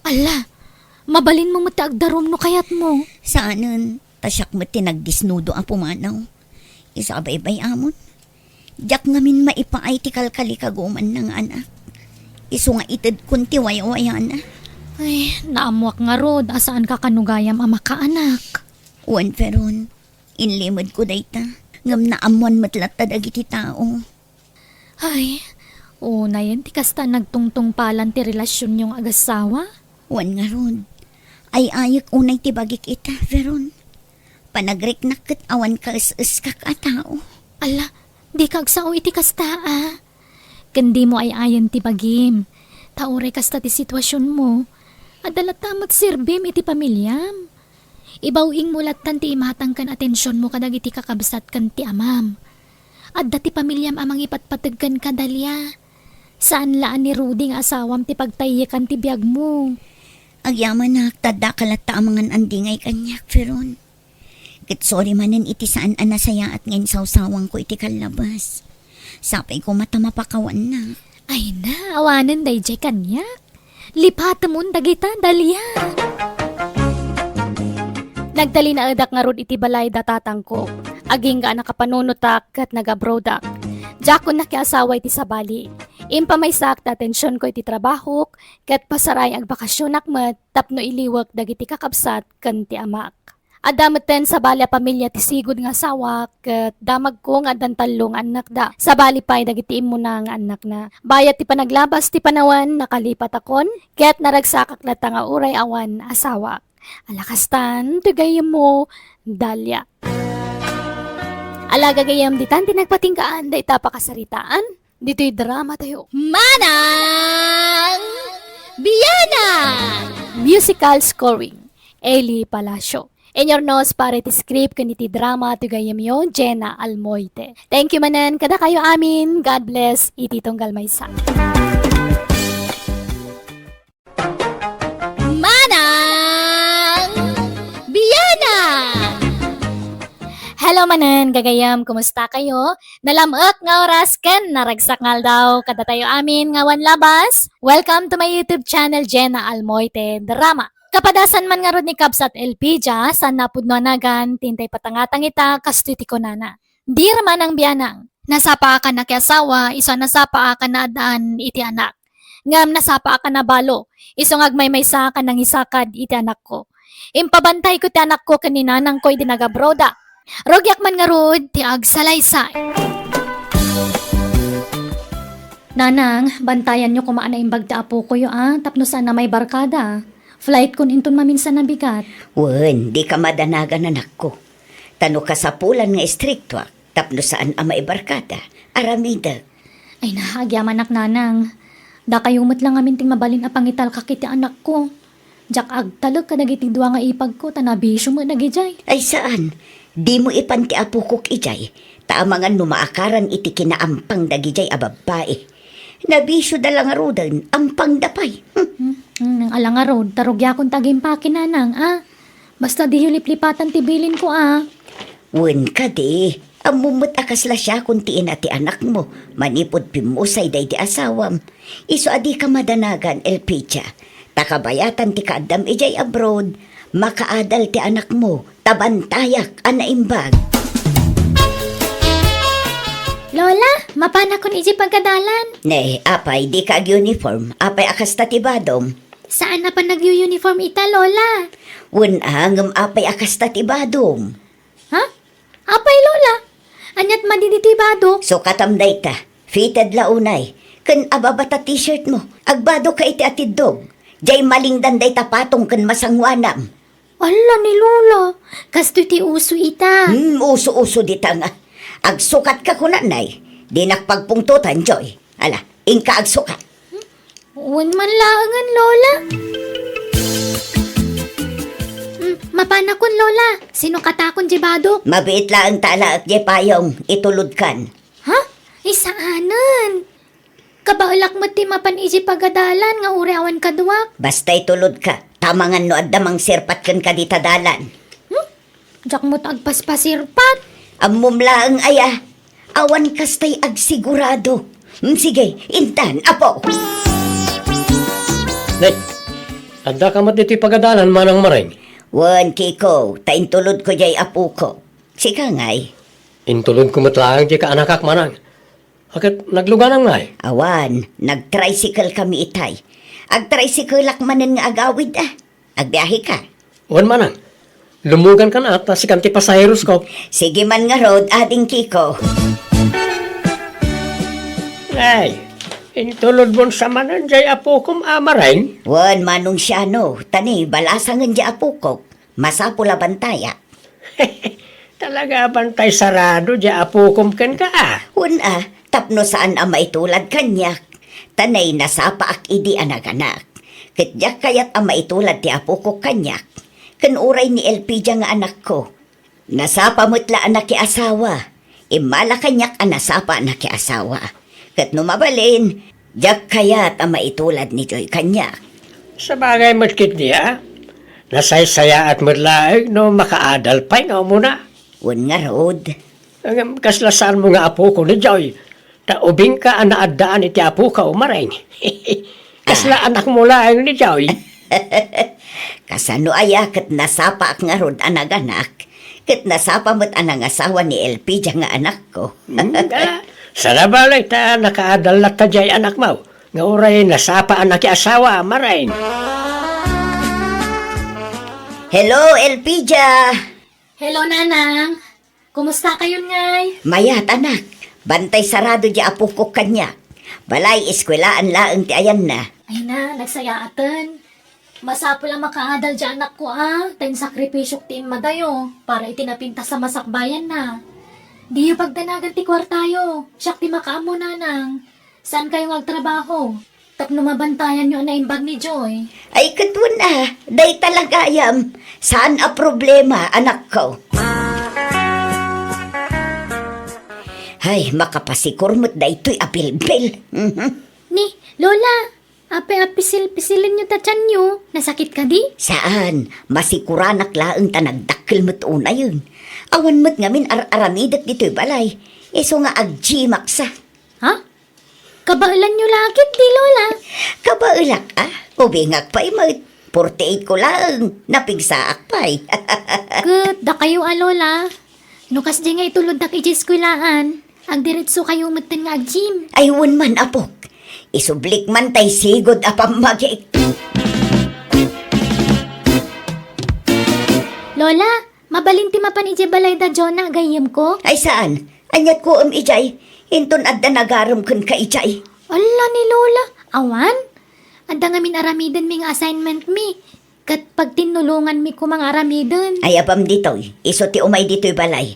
Alla, mabalinmo met ti agdarum no kayatmo. Saanen, ta siak met ti nagdisnudo a pumanaw. Isu a baybay-amon, diak ngamin maipaay ti kalkalikagumanna nga anak. Isu nga itedkon ti waywayana. Ay, naammoak ngarud a saanka kano gayam a makaanak. Wen, Veron, inlimedko dayta, ngem naammoan met latta dagiti tao. Ay, unayen ti kasta nagtungtungpalan ti relasionyo nga agassawa? Wen ngarud, ay-ayek unay ti bagik ita, Veron. Panagriknak ket awan kaes-eskak a tao. Alla, dika agsao iti kasta, a. Ken dimo ay-ayen ti bagim, ta uray kasta ti situasionmo, adda latta met serbim iti pamiliam. Ibaw-ingmo lattan ti imatang ken atensionmo kadagiti kakabsat ken ti amam. Adda ti pamiliam a mangipatpateg kenka, Dalia. Saan la a ni Rudy nga asawam ti pagtayyekan ti biagmo. Agyamanak, ta addaka latta a mangan-andingay kaniak, Veron. Ket sorry manen iti saan a nasayaat nga insawsawangko iti kallabas. Sapay koma ta mapakawanna. Ay na, awanen daydiay kaniak. Lipatemon dagita, Dalia. Nagtalinaedak ngarud iti balay da tatangko. Agingga a nakapanunotak ket nag-abroadak. Diakon nakiasawa iti sabali. Impamaysak ti atensionko iti trabahok ket pasaray agbakasionak met tapno iliwek dagiti kakabsat ken ti amak. Adda metten sabali a pamilia ti sigud nga asawak, ket damagko nga addan tallo nga annakda. Sabali pay dagiti immuna nga annakna. Bayat ti panaglabas ti panawen, nakalipatakon, ket naragsakak latta nga uray awan asawak. Ala kastan, ti gayyemmo, Dalia. Ala gagayyem, ditan ti nagpatinggaan dayta a pakasaritaan. Ditoy drama tayo. Manang Bianang! Musical scoring, Eli Palacio. Inurnos para iti script ken iti drama ti gayyemyo, Jenna Almoite. Thank you manen kadakayo amin. God bless iti tunggal maysa. Manang Bianang! Hello, Manen, gagayam, kumusta kayo? Nalam-ek nga oras ken naragsak nga aldaw kadatayo amin nga awan labas. Welcome to my YouTube channel, Jenna Almoite Drama. Kapadasan man ngarud ni Kabsat Elpidia, saan napudno a nagan, ti intay patangatang ita, kastoy ti kunana. Dear Manang Bianang, nasapa a kan nakiasawa, isu a nasapa a kan naaddaan iti anak. Ngem nasapa a kan nabalo, isu nga agmaymaysa a kan nangisakad iti anakko. Impabantayko ti anakko ken ni nanangko idi nagabroda. Rugiak man ngarud ti agsalaysay. Nanang, bantayanyo koma a naimbag ti apokoyo a, tapno saan a maibarkada. Flight kon inton maminsan a bigat. Wen, dika madanagan, anakko. Ta no kasapulan nga istriktoak, tapno saan a maibarkada, aramidek. Ay, nahagiamanak, Nanang. Dakayo met la ngamin ti mabalin a pangitalkak iti anakko. Diak agtalek kadagiti dua nga ipagko, ta nabisio met dagidiay. Ay, saan. Dimo ipan ti apokok idiay, ta amangan no maakaran iti kinaampang dagidiay a babbai. Nabisioda la ngaruden, ampangda pay. Hmm. Hmm, hmm, ala ngarud, ta rugiakon ti agimpaki, Nanang, a. Basta diyo liplipatan ti bilinko, a. Wen kadi, ammom met a kasla siakon ti ina ti anakmo, manipud pimmusay daydi asawam. Isu a dika madanagan, Elpidia. Ta kabayatan ti kaaddam idiay abroad, makaadal ti anakmo, ta bantayak a naimbag. Lola, mapanakon idiay pagadalan. Ne, apay, dika ag-uniform. Apay a kasta ti badom? Saan a panagyo-uniform ita, Lola. Wen a, ngem apay a kasta ti badom? Ha? Apay, Lola? Aniat madi ditoy badok? Sukatam dayta. Fitted la unay. Ken ababa ta t-shirt mo. Agbado ka iti atiddog. Diay malingdan dayta patong ken masanguanam. Alla ni Lola, kastoy ti uso ita. Hmm, uso-uso dita nga. Agsukat ka kunanay. Dinak pagpungtotan, Joy. Ala, inka agsukat. Wen man laengen, Lola. Mm, mapanakon, Lola. Sinukatakon diay badok. Mabiit laeng ta alaek diay payong. Itulodkan. Ha? Ay, saanen? Kabaelak met ti mapan idiay pagadalan nga uray awan kaduak. Basta itulodka. Ta amangan no adda mangsirpat kenka dita dalan. Hmm? Diak met agpaspasirpat. Ammom laeng aya, awan kastay agsigurado. Mm, sige, intan, apo. Ne, addaka met ditoy pagadalan, Manang Mareng? Wen, Kiko, ta intulodko diay apokok. Sika ngay? Intulodko met laeng diay kaanakak, Manang. Ket nagluganam ngay? Awan, nag-tricycle kami itay. Ag-tricycle-ak manen nga agawid, a. Agbiahe ka? Wen, Manang. Lumugan kan at, ta sikan ti pasaheros ko. Sige man ngarud, ading Kiko. Ay, intulod mon sa manen diay apokom a Mareng? Wen, Manong Siano, ta ni balasangen diay apokok. Masapul a bantaya. Talaga a bantay sarado diay apokom kenka, a? Wen a, tapno saan a maitulad kaniak. Ta nay nasapaak idi a naganak. Ket diak kayat a maitulad ti apokok kaniak. Ken uray ni Elpidia nga anakko. Nasapa met la a nakiasawa. Immala kaniak a nasapa a nakiasawa. Ket no mabalin, diak kayat a maitulad ni Joy kaniak. Sabagay met ketdi, a. Nasaysayaat met laeng no makaadal pay nga umuna. Wen ngarud. Ngem kasla saanmo nga apoko ni Joy, ta ubingka a naaddaan iti apokaw, Mareng. Kasla anakmo laeng ni Joy. Kasano aya ket nasapaak ngarud a naganak, ket nasapa met a nangasawa ni Elpidia nga anakko. Hmm, a, saan a bale ta nakaadal latta diay anakmo, nga uray nasapa a nakiasawa, Mareng. Hello, Elpidia! Hello, Nanang. Kumusta kayon ngay? Mayat, anak. Bantay sarado diay apokok kaniak. Balay, eskuelaan laeng ti ayanna. Ay na, nagsayaaten. Masapul a makaadal diay anakko a, ta insakripisyok ti immadayo para iti napintas a masakbayanna. Diyo pagdanagan ti kuartayo, siak ti makaammo, Nanang. Saan kayo nga agtrabaho? Tapno mabantayanyo a naimbag ni Joy. Ay, ket wen a, dayta la gayam. Saan a problema, anakko. Ay, makapasikur met daytoy a bilbil. Mhm. Ni, Lola, apay a pisil-pisilenyo ta tianyo? Nasakit kadi? Saan, masikuranak laeng ta nagdakkel met unayen. Awan met ngamin ar-aramidek ditoy balay. Isu nga agjimak sa. Ha? Kabaelanyo la ketdi, Lola? Kabaelak, a. Ubingak pay met. Forty-eight ko laeng. Napigsaak pay. Ket dakayo a, Lola. No kasdi nga ituloddak idiay eskuelaan, agdiretso kayo metten nga agjim. Ay, wen man, apok. Isublik man tay sigud a pammagik. Lola, mabalin ti mapan idiay balay da Jonah, gayyemko? Ay, saan? Aniat ko em idiay? Inton adda nagarem kenka idiay. Alla ni Lola, awan? Adda ngamin aramidenmi nga assignment mi. Ket pagtinnulonganmi koma nga aramiden. Ay, apam ditoy. Isu ti umay ditoy balay.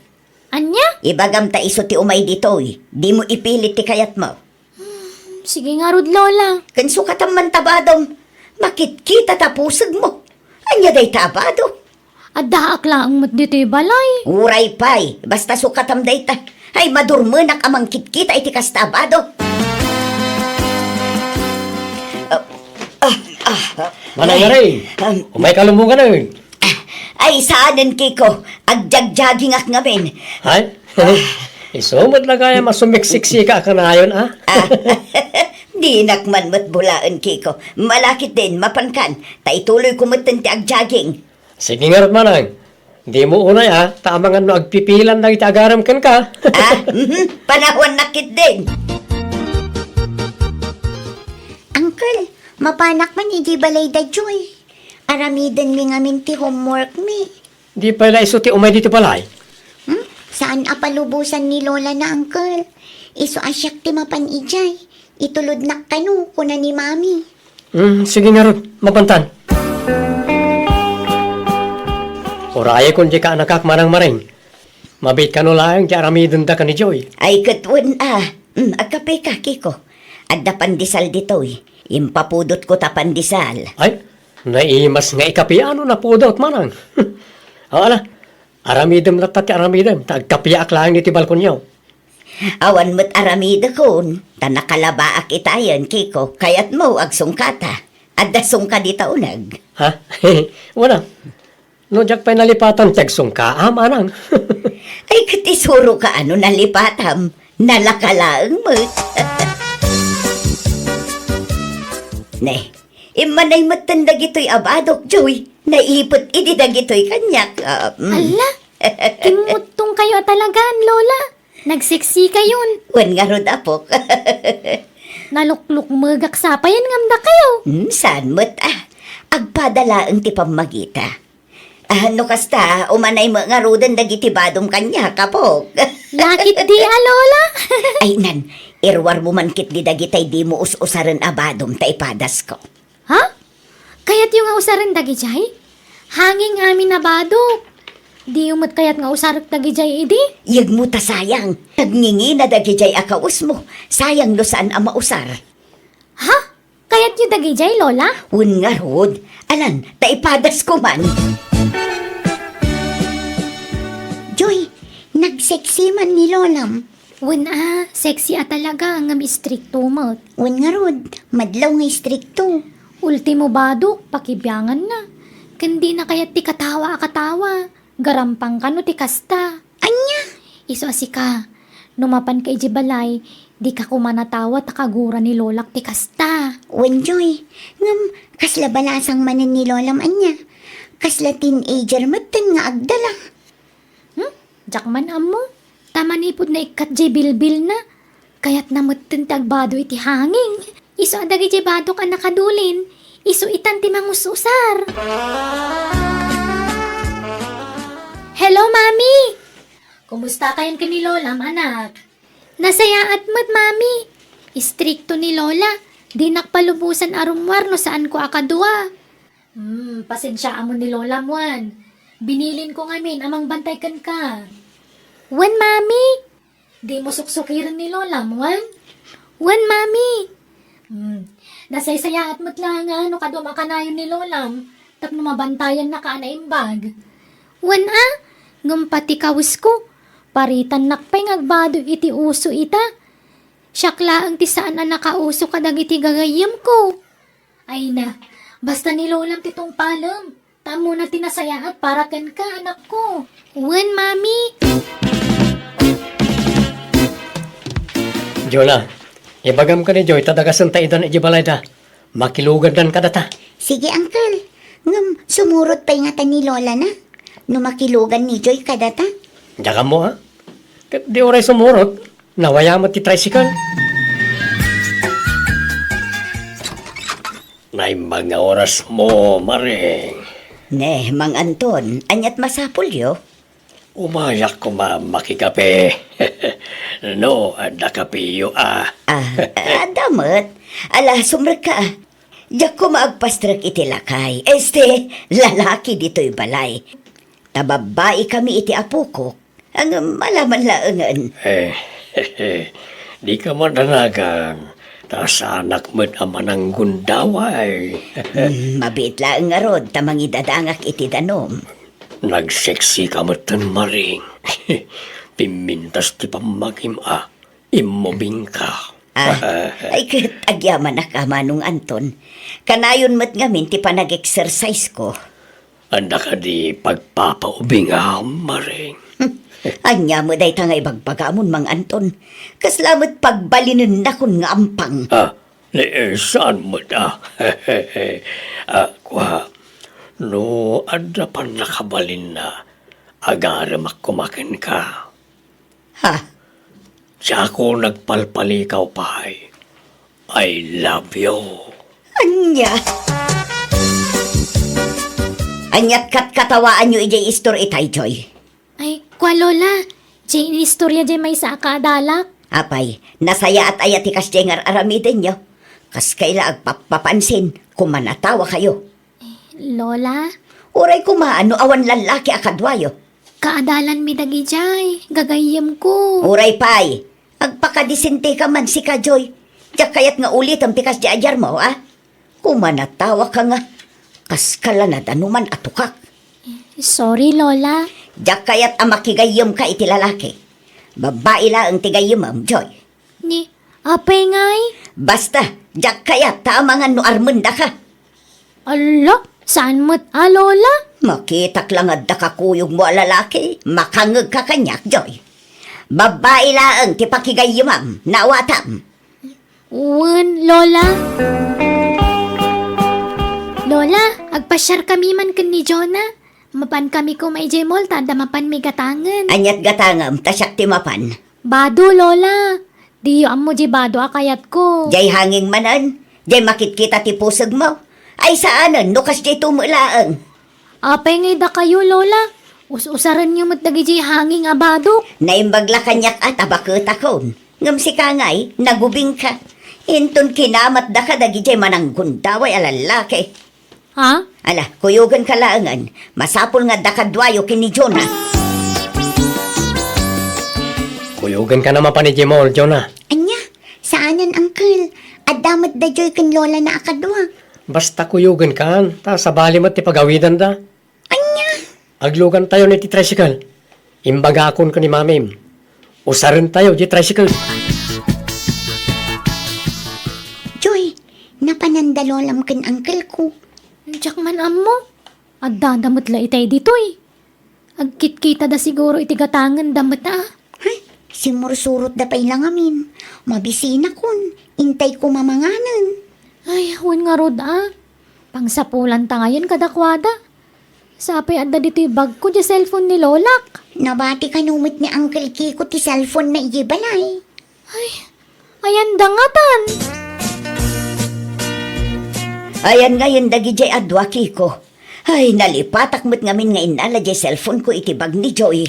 Ania? Ibagam ta isu ti umay ditoy. Dimo ipilit ti kayatmo. Sige ngarud, Lola. Ken sukatam man ta badom. Makitkita ta pusegmo. Ania dayta a bado? Addaak laeng met ditoy balay. Uray pay, basta sukatam dayta. Ay, madurmenak a mangkitkita iti kasta a bado. Ah, ah, ah. Manang Maring, um, umayka lumungan, eh. Ah, ay, saanen, Kiko. Agjagjagingak ngamin. Ay? Isu met la gayam a sumiksiksika a kanayon, a? Ah, dinak man met bulaen, Kiko. Malakit din, mapankan. Ta ituloyko metten ti agjaging. Sige ngarud, manang. Dimo unay, a, ta amangan no agpipilan dagiti agarem kenka. Ah, mhm. Panawannak ketdin. Uncle, mapanak man idiay balay da Joy. Aramidenmi ngamin ti homeworkmi. Di pay la isu ti umay ditoy balay? Hmm? Saan a palubosan ni Lola na, Uncle. Isu a siak ti mapan idiay. Itulodnak kano, kuna ni Mami. Hmm, sige ngarud, mapantan. Urayekon dika, anakak, Manang Maring. Mabiit kano laeng ti aramidenda ken ni Joy. Ay, ket wen a. Hmm, agkapeka, Kiko. Adda pandesal ditoy. Impapudotko ta pandesal. Ay, naimas nga ikapiano napudot, Manang. O, ala, aramidem latta ti aramidem, ta agkapiaak laeng iti balkonyo. Awan met aramidekon, ta nakalabaak itayen, Kiko. Kayatmo, agsungkata. Adda sungka dita uneg. Ha? Wala. No diak pay nalipatan ti agsungka, a, manang. Ay, ket isuroka a no nalipatam. Nalaka laeng met. Ne, immanay metten dagitoy a badok, Joy. Naipet idi dagitoy kaniak. Ah, mm. Alla, kimmuttongkayo a talagan, Lola. Nagseksikayon. Wen ngarud, apok. Naluklukmegak sa payen ngem dakayo. Hmm, saan met, a. Agpada laeng ti pammagita. Ah, no kasta, umanay met ngaruden dagiti badom kaniak, apok. Lakit di a, Lola. Ay, nan, iruarmo man ketdi dagitay dimo us-usaren a badom ta ipadasko. Ha? Kayatyo nga usaren dagijay? Hanging amin a badok. Diyo met kayat nga usarek dagijay idi? Yegmo ta sayang. Nagngingina dagijay a kawesmo. Sayang no saan a mausar. Ha? Kayatyo dagijay, Lola? Wen ngarud. Alan, ta ipadasko man. Joy, nagseksi man ni Lolam. Wen a, sexy a talaga, ngem istrikto met. Wen ngarud, madlaw nga istrikto. Ultimo badok, pakibianganna. Ken dina kayat ti katawa a katawa. Garampang kano ti kasta. Ania? Isu a sika, no mapanka idiay balay, dika koma natawa ta kagura ni Lolak ti kasta. Wen, Joy, ngem kasla balasang manen ni Lolam ania? Kasla teenager metten nga agdala. Hmm? Diak man ammo. Ta manipud naikkat jay bilbilna, kayatna metten ti agbado iti hanging. Isu a dagijay badok a nakadulin, isu itan ti mangus-usar. Hello, Mami! Kumusta kayon ken ni Lolam, anak? Nasayaat met, Mami. Istrikto ni Lola. Dinak palubosan a rummuar no saanko a kadua. Hmm, pasensiaam ni Lolam wen. Binilinko ngamin a mangbantay kenka. Wen, Mami. Dimo suksukiren ni Lolam wen? Wen, Mami. Hmm, nasaysayaat met la nga no kaduam a kanayon ni Lolam tapno mabantayannaka a naimbag. Wen a, ngem pati kawesko, paritannak pay nga agbado iti uso ita. Siak laeng ti saan a nakauso kadagiti gagayyemko. Ay na, basta ni Lolam ti tungpalem. Ta ammona ti nasayaat para kenka, anakko. Wen, Mami. Jonah, ibagam ken ni Joy ta dagasenta idan idiay balayda. Makilugandan kadata. Sige, Uncle. Ngem sumurot pay ngata ni Lola na no makilugan ni Joy kadata. Diak ammo, a? Ket di uray sumurot, nawaya met ti tricycle. Naimbag nga orasmo, Maring. Ne, Mang Anton, aniat masapulyo? Umayak koma makikape. No, adda kapeyo, a. Ah, adda met. Ala, sumrekka, a. Diak koma agpastrek iti lakay. Este, lalaki ditoy balay. Ta babbai kami iti apokok. Ngem ala man laengen. Eh, dika madanagan, ta saanak met a mananggundaway. Hmm, mabiit laeng ngarud ta mangidadangak iti danum. Nagseksika metten, Maring. Pimmintas ti pammagim, a. Immubingka. Ah, ay ket agyamanak a, Manong Anton. Kanayon met ngamin ti panag-exercise ko. Adda kadi pagpapaubingam, Maring? Ania met dayta nga ibagbagamon, Mang Anton? Kasla met pagbalinennakon nga ampang. Ah, ni, eh, saan met, a? Ah, kua, no adda pannakabalinna, agaremak koma kenka. Ha? Diakon agpalpalikaw pay. I love you. Ania? Aniat katkatawaanyo idiay istor itay, Joy? Ay, kua, Lola. Diay inistorya diay maysa a kaadalak. Apay, nasayaat aya ti kasdiay nga ar-aramidenyo? Kaskay la agpappapansin, kumanatawakayo. Lola? Uray koma no awan lallaki a kaduayo. Kaadalanmi dagidiay, gagayyemko. Uray pay, agpakadisintika man sika, Joy. Diak kayat nga ulitem ti kasdi a diarmo, a? Kumanatawaka nga, kaskala nadanuman a tukak. Sorry, Lola. Diak kayat a makigayyemka iti lalaki. Babbai laeng ti gayyemem, Joy. Ni, apay ngay? Basta, diak kayat ta amangan no armendaka. Ala, saan met a, Lola? Makitak la nga adda kakuyogmo a lalaki, makangngegka kaniak, Joy. Babbai laeng ti pakigayyemam, naawatam. Wen, Lola. Lola, agpasiarkami man ken ni Jonah. Mapankami koma idiay mall ta adda mapanmi gatangen. Aniat gatangem, ta siak ti mapan? Bado, Lola. Diyo ammo diay bado a kayatko. Diay hanging manen, diay makitkita ti pusegmo. Ay saanen, no kasdiay tumo laeng. Apay ngay dakayo, Lola? Us-usarenyo met dagidiay hanging a badok. Naimbag la kaniak a ta baketakon. Ngem sika ngay, nagubingka. Inton kinamatdaka dagidiay mananggundaway a lallaki. Ha? Ala, kuyogenka laengen. Masapul nga adda kaduayo ken ni Jonah. Kuyogenka na mapan idiay mall, Jonah. Ania? Saanen, Uncle. Adda met da Joy ken Lola na a kadua. Basta kuyogenkan, ta sabali met ti pagawidanda. Ania? Aglugantayon iti tricycle. Imbagakon ken ni Mamim. Usarentayo diay tricycle. Joy, napananda Lolam ken Uncle ko. Diak man ammo. Addada met la itay ditoy. Agkitkitada siguro iti gatangenda met a. Ay, simursurotda pay la ngamin. Mabisinakon. Intay ko mamanganen. Ay, wen ngarud a. Pangsapulanta ngayen kadakuada. Sapay adda ditoy bagko diay cellphone ni Lolak. Nabati kano met ni Uncle Kiko ti cellphone na idiay balay. Ay, ayanda ngatan. Ayan ngayen dagidiay a dua, Kiko. Ay, nalipatak met ngamin nga innala diay cellphone ko iti bag ni Joy.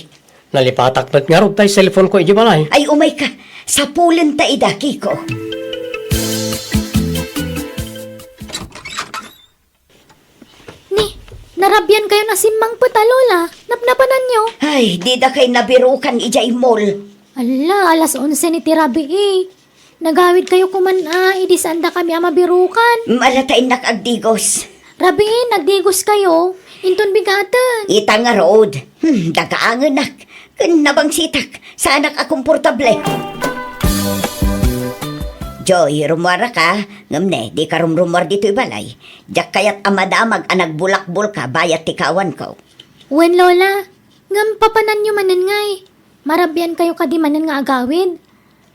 Nalipatak met ngarud tay cellphone ko idiay balay. Ay, umayka. Sapulenta ida, Kiko. Ni, narabian kayon a simmangpet a, Lola. Napnapananyo? Ay, dida kay nabirukan idiay mall. Ala, alas onse ni ti rabii. Nagawid kayo koman a, idi saanda kami a mabirukan. Ala ta innak agdigos. Rabii, nagdigos kayo. Inton bigaten. Ita ngarud. Hmm, dagaangenak. Ken nabangsitak. Saanak a komportable. Joy, rummuaraka, ngem ne, dika rumrummuar ditoy balay. Diak kayat a madamag a nagbulakbolka bayat ti kawanko. Wen, Lola. Ngem papananyo manen ngay. Marabiankayo kadi manen nga agawid?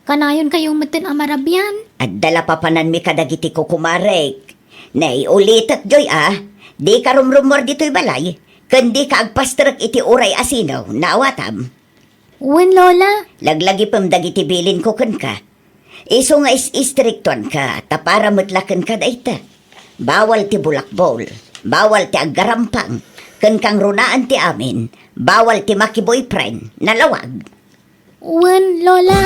Kanayonkayo metten a marabian. Adda la papananmi kadagiti kukumarek. Ne, ulitek, Joy, a. Dika rumrummuar ditoy balay, ken dika agpasterek iti uray a sino, naawatam. Wen, Lola. Laglagipem dagiti bilinko kenka. Isu nga is-istriktuanka, ta para met la kenka dayta. Bawal ti bulakbol, bawal ti aggarampang, ken kangrunaan ti amin, bawal ti makiboyfriend, nalawag. Wen, Lola.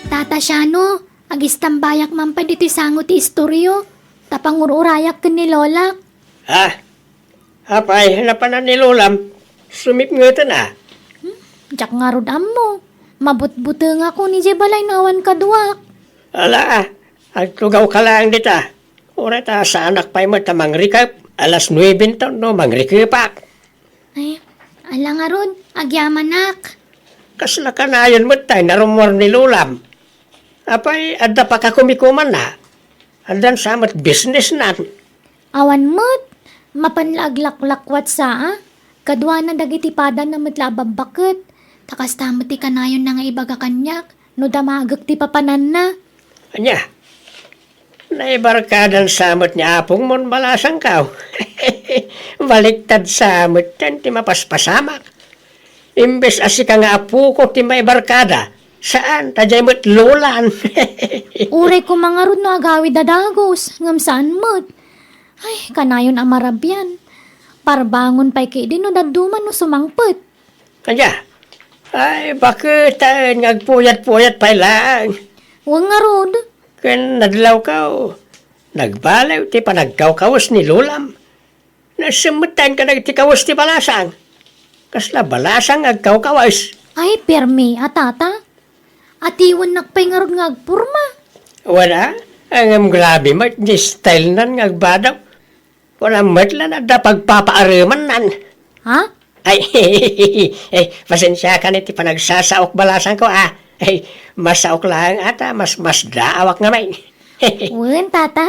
Tata Shano, agistambayak man pay ditoy sango ti istoryo, ta pangur-urayak ken ni Lolak. Ah, apay, napanan ni Lolam? Sumipngeten a. Hmm, diak ngarud ammo. Mabutbutengakon idiay balay no awan kaduak. Ala, agtugawka laeng dita. Uray ta saanak pay met a mangrikep. Alas nuebe ton no mangrikepak. Ay, ala ngarud, agyamanak. Kasla kanayon met tay narummuar ni Lolam. Apay, adda pakakumikumanna. Addan sa met businessnan. Awan met, mapan la aglaklakwat sa a. Kaduana dagiti padanna met la a babbaket. Ta kasta met ti kanayonna nga ibaga kaniak, no damagek ti papananna. Ania? Naibarkadan sa met ni apongmon balasangko. Baliktad sa met ti mapaspasamak. Imbes a sika nga apoko ti maibarkada, saan, ta diay met Lolan. Uray koma ngarud no agawid a dagus, ngem saan met. Ay, kanayon a marabian. Parbangon pay ketdi no dadduma no sumangpet. Ania? Ay, baketaen nga agpuyat-puyat pay laeng. Wen ngarud. Ken nadlawko, nagbaliw ti panagkawkawes ni Lolam. Nasemmettaen kadagiti kawes ti balasang. Kasla balasang nga agkawkawes. Ay, permi a, Tata. Atiwennak pay ngarud nga agporma. Wala, ngem grabe met ti style nan nga agbadaw. Wala met la adda pagpapaaremannan. Ha? Ay, eh, pasensiakan iti panagsasaok balasangko, a. Ay, masaok laeng a ta mas, masdaawak ngamin. Wen, Tata.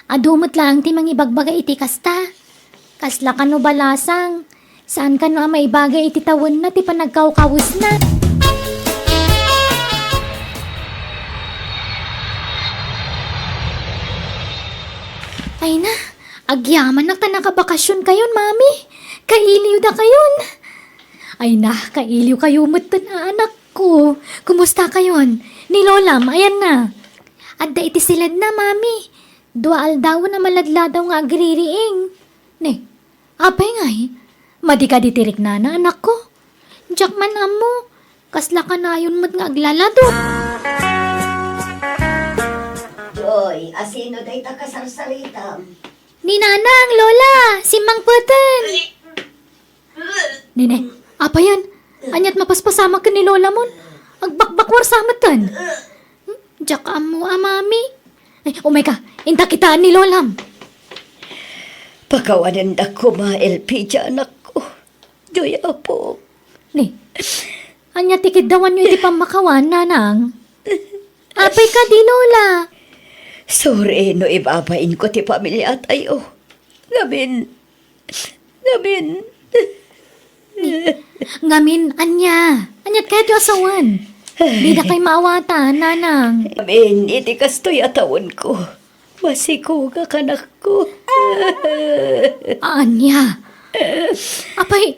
Adu met laeng ti mangibagbaga iti kasta. Kasla kano balasang. Saan kano a maibaga iti tawenna ti panagkawkawesna. Ay na, agyamanak ta nakabakasionkayon, Mami. Kailiwdakayon. Ay na, kailiwkayo metten a anakko. Kumustakayon? Ni Lolam, ayanna? Adda iti siledna, Mami. Dua aldawen a maladladaw nga agririing. Ne, apay ngay? Madi kadi ti riknana, anakko? Diak man ammo. Kasla kanayon met nga aglaladok. Joy, asino dayta kasarsaritam? Ni Nanang, Lola, simmangpeten. Nene, apayen? Aniat mapaspasamak ken ni Lolamon? Agbakbakwar sa metten. Hmm, diak ammo a, Mami. Ay, umayka, inta kitaan ni Lolam. Pakawanendak koma, Elpidia, anakko. Joy, apo. Ni, ania ti kiddawanyo iti pammakawan, Nanang? Apay kadi, Lola? Sorry no ibabainko ti pamiliatayo. Ngamin, ngamin. Ni, ngamin, ania? Aniat kayatyo a sawen? Didakay maawatan, Nanang. Ngamin, iti kastoy a tawenko, masikogak, anakko. Ania? Apay,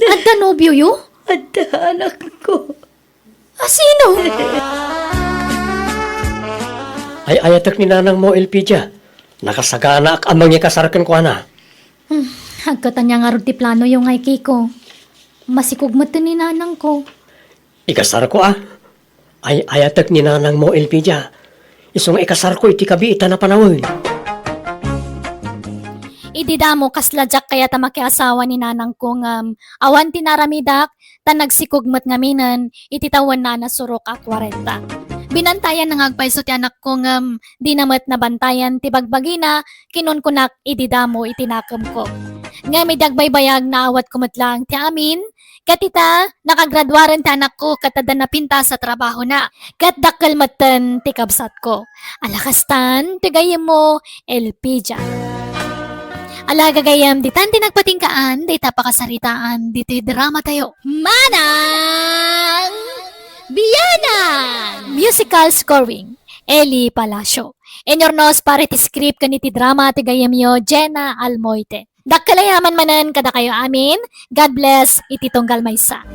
adda nobioyo? Adda, anakko. Asino? Ay-ayatek ni nanangmo, Elpidia. Nakasaganaak a mangikasar kenkuana. Hmm, agkatania ngarud ti planoyo ngay, Kiko. Masikog met ni nanangko. Ikasarko a. Ay-ayatek ni nanangmo, Elpidia. Isu nga ikasarko iti kabiitan a panawen. Idi damo, kasla diak kayat a makiasawa ni nanangko ngem awan ti naramidak, ta nagsikog met ngaminen iti tawenna a nasurok a kuarenta. Binantayanna nga agpayso ti anakko ngem dina met nabantayan ti bagbagina, kinunkunak idi damo iti nakemko. Ngem idi agbaybayag, naawatko met laeng ti amin, Ket ita, nakagraduaren ti anakko ket adda napintas a trabahona. Ket dakkel metten ti kabsatko. Ala kastan, ti gayyemmo, Elpidia. Ala gagayyem, ditan ti nagpatinggaan, dayta pakasaritaan, ditoy dramatayo. Manang Biyanan! Musical scoring, Eli Palacio. Inyurnos para iti script ken iti drama ti gayyemyo, Jenna Almoite. Dakkel a yaman manen kadakayo amin. God bless iti tunggal maysa.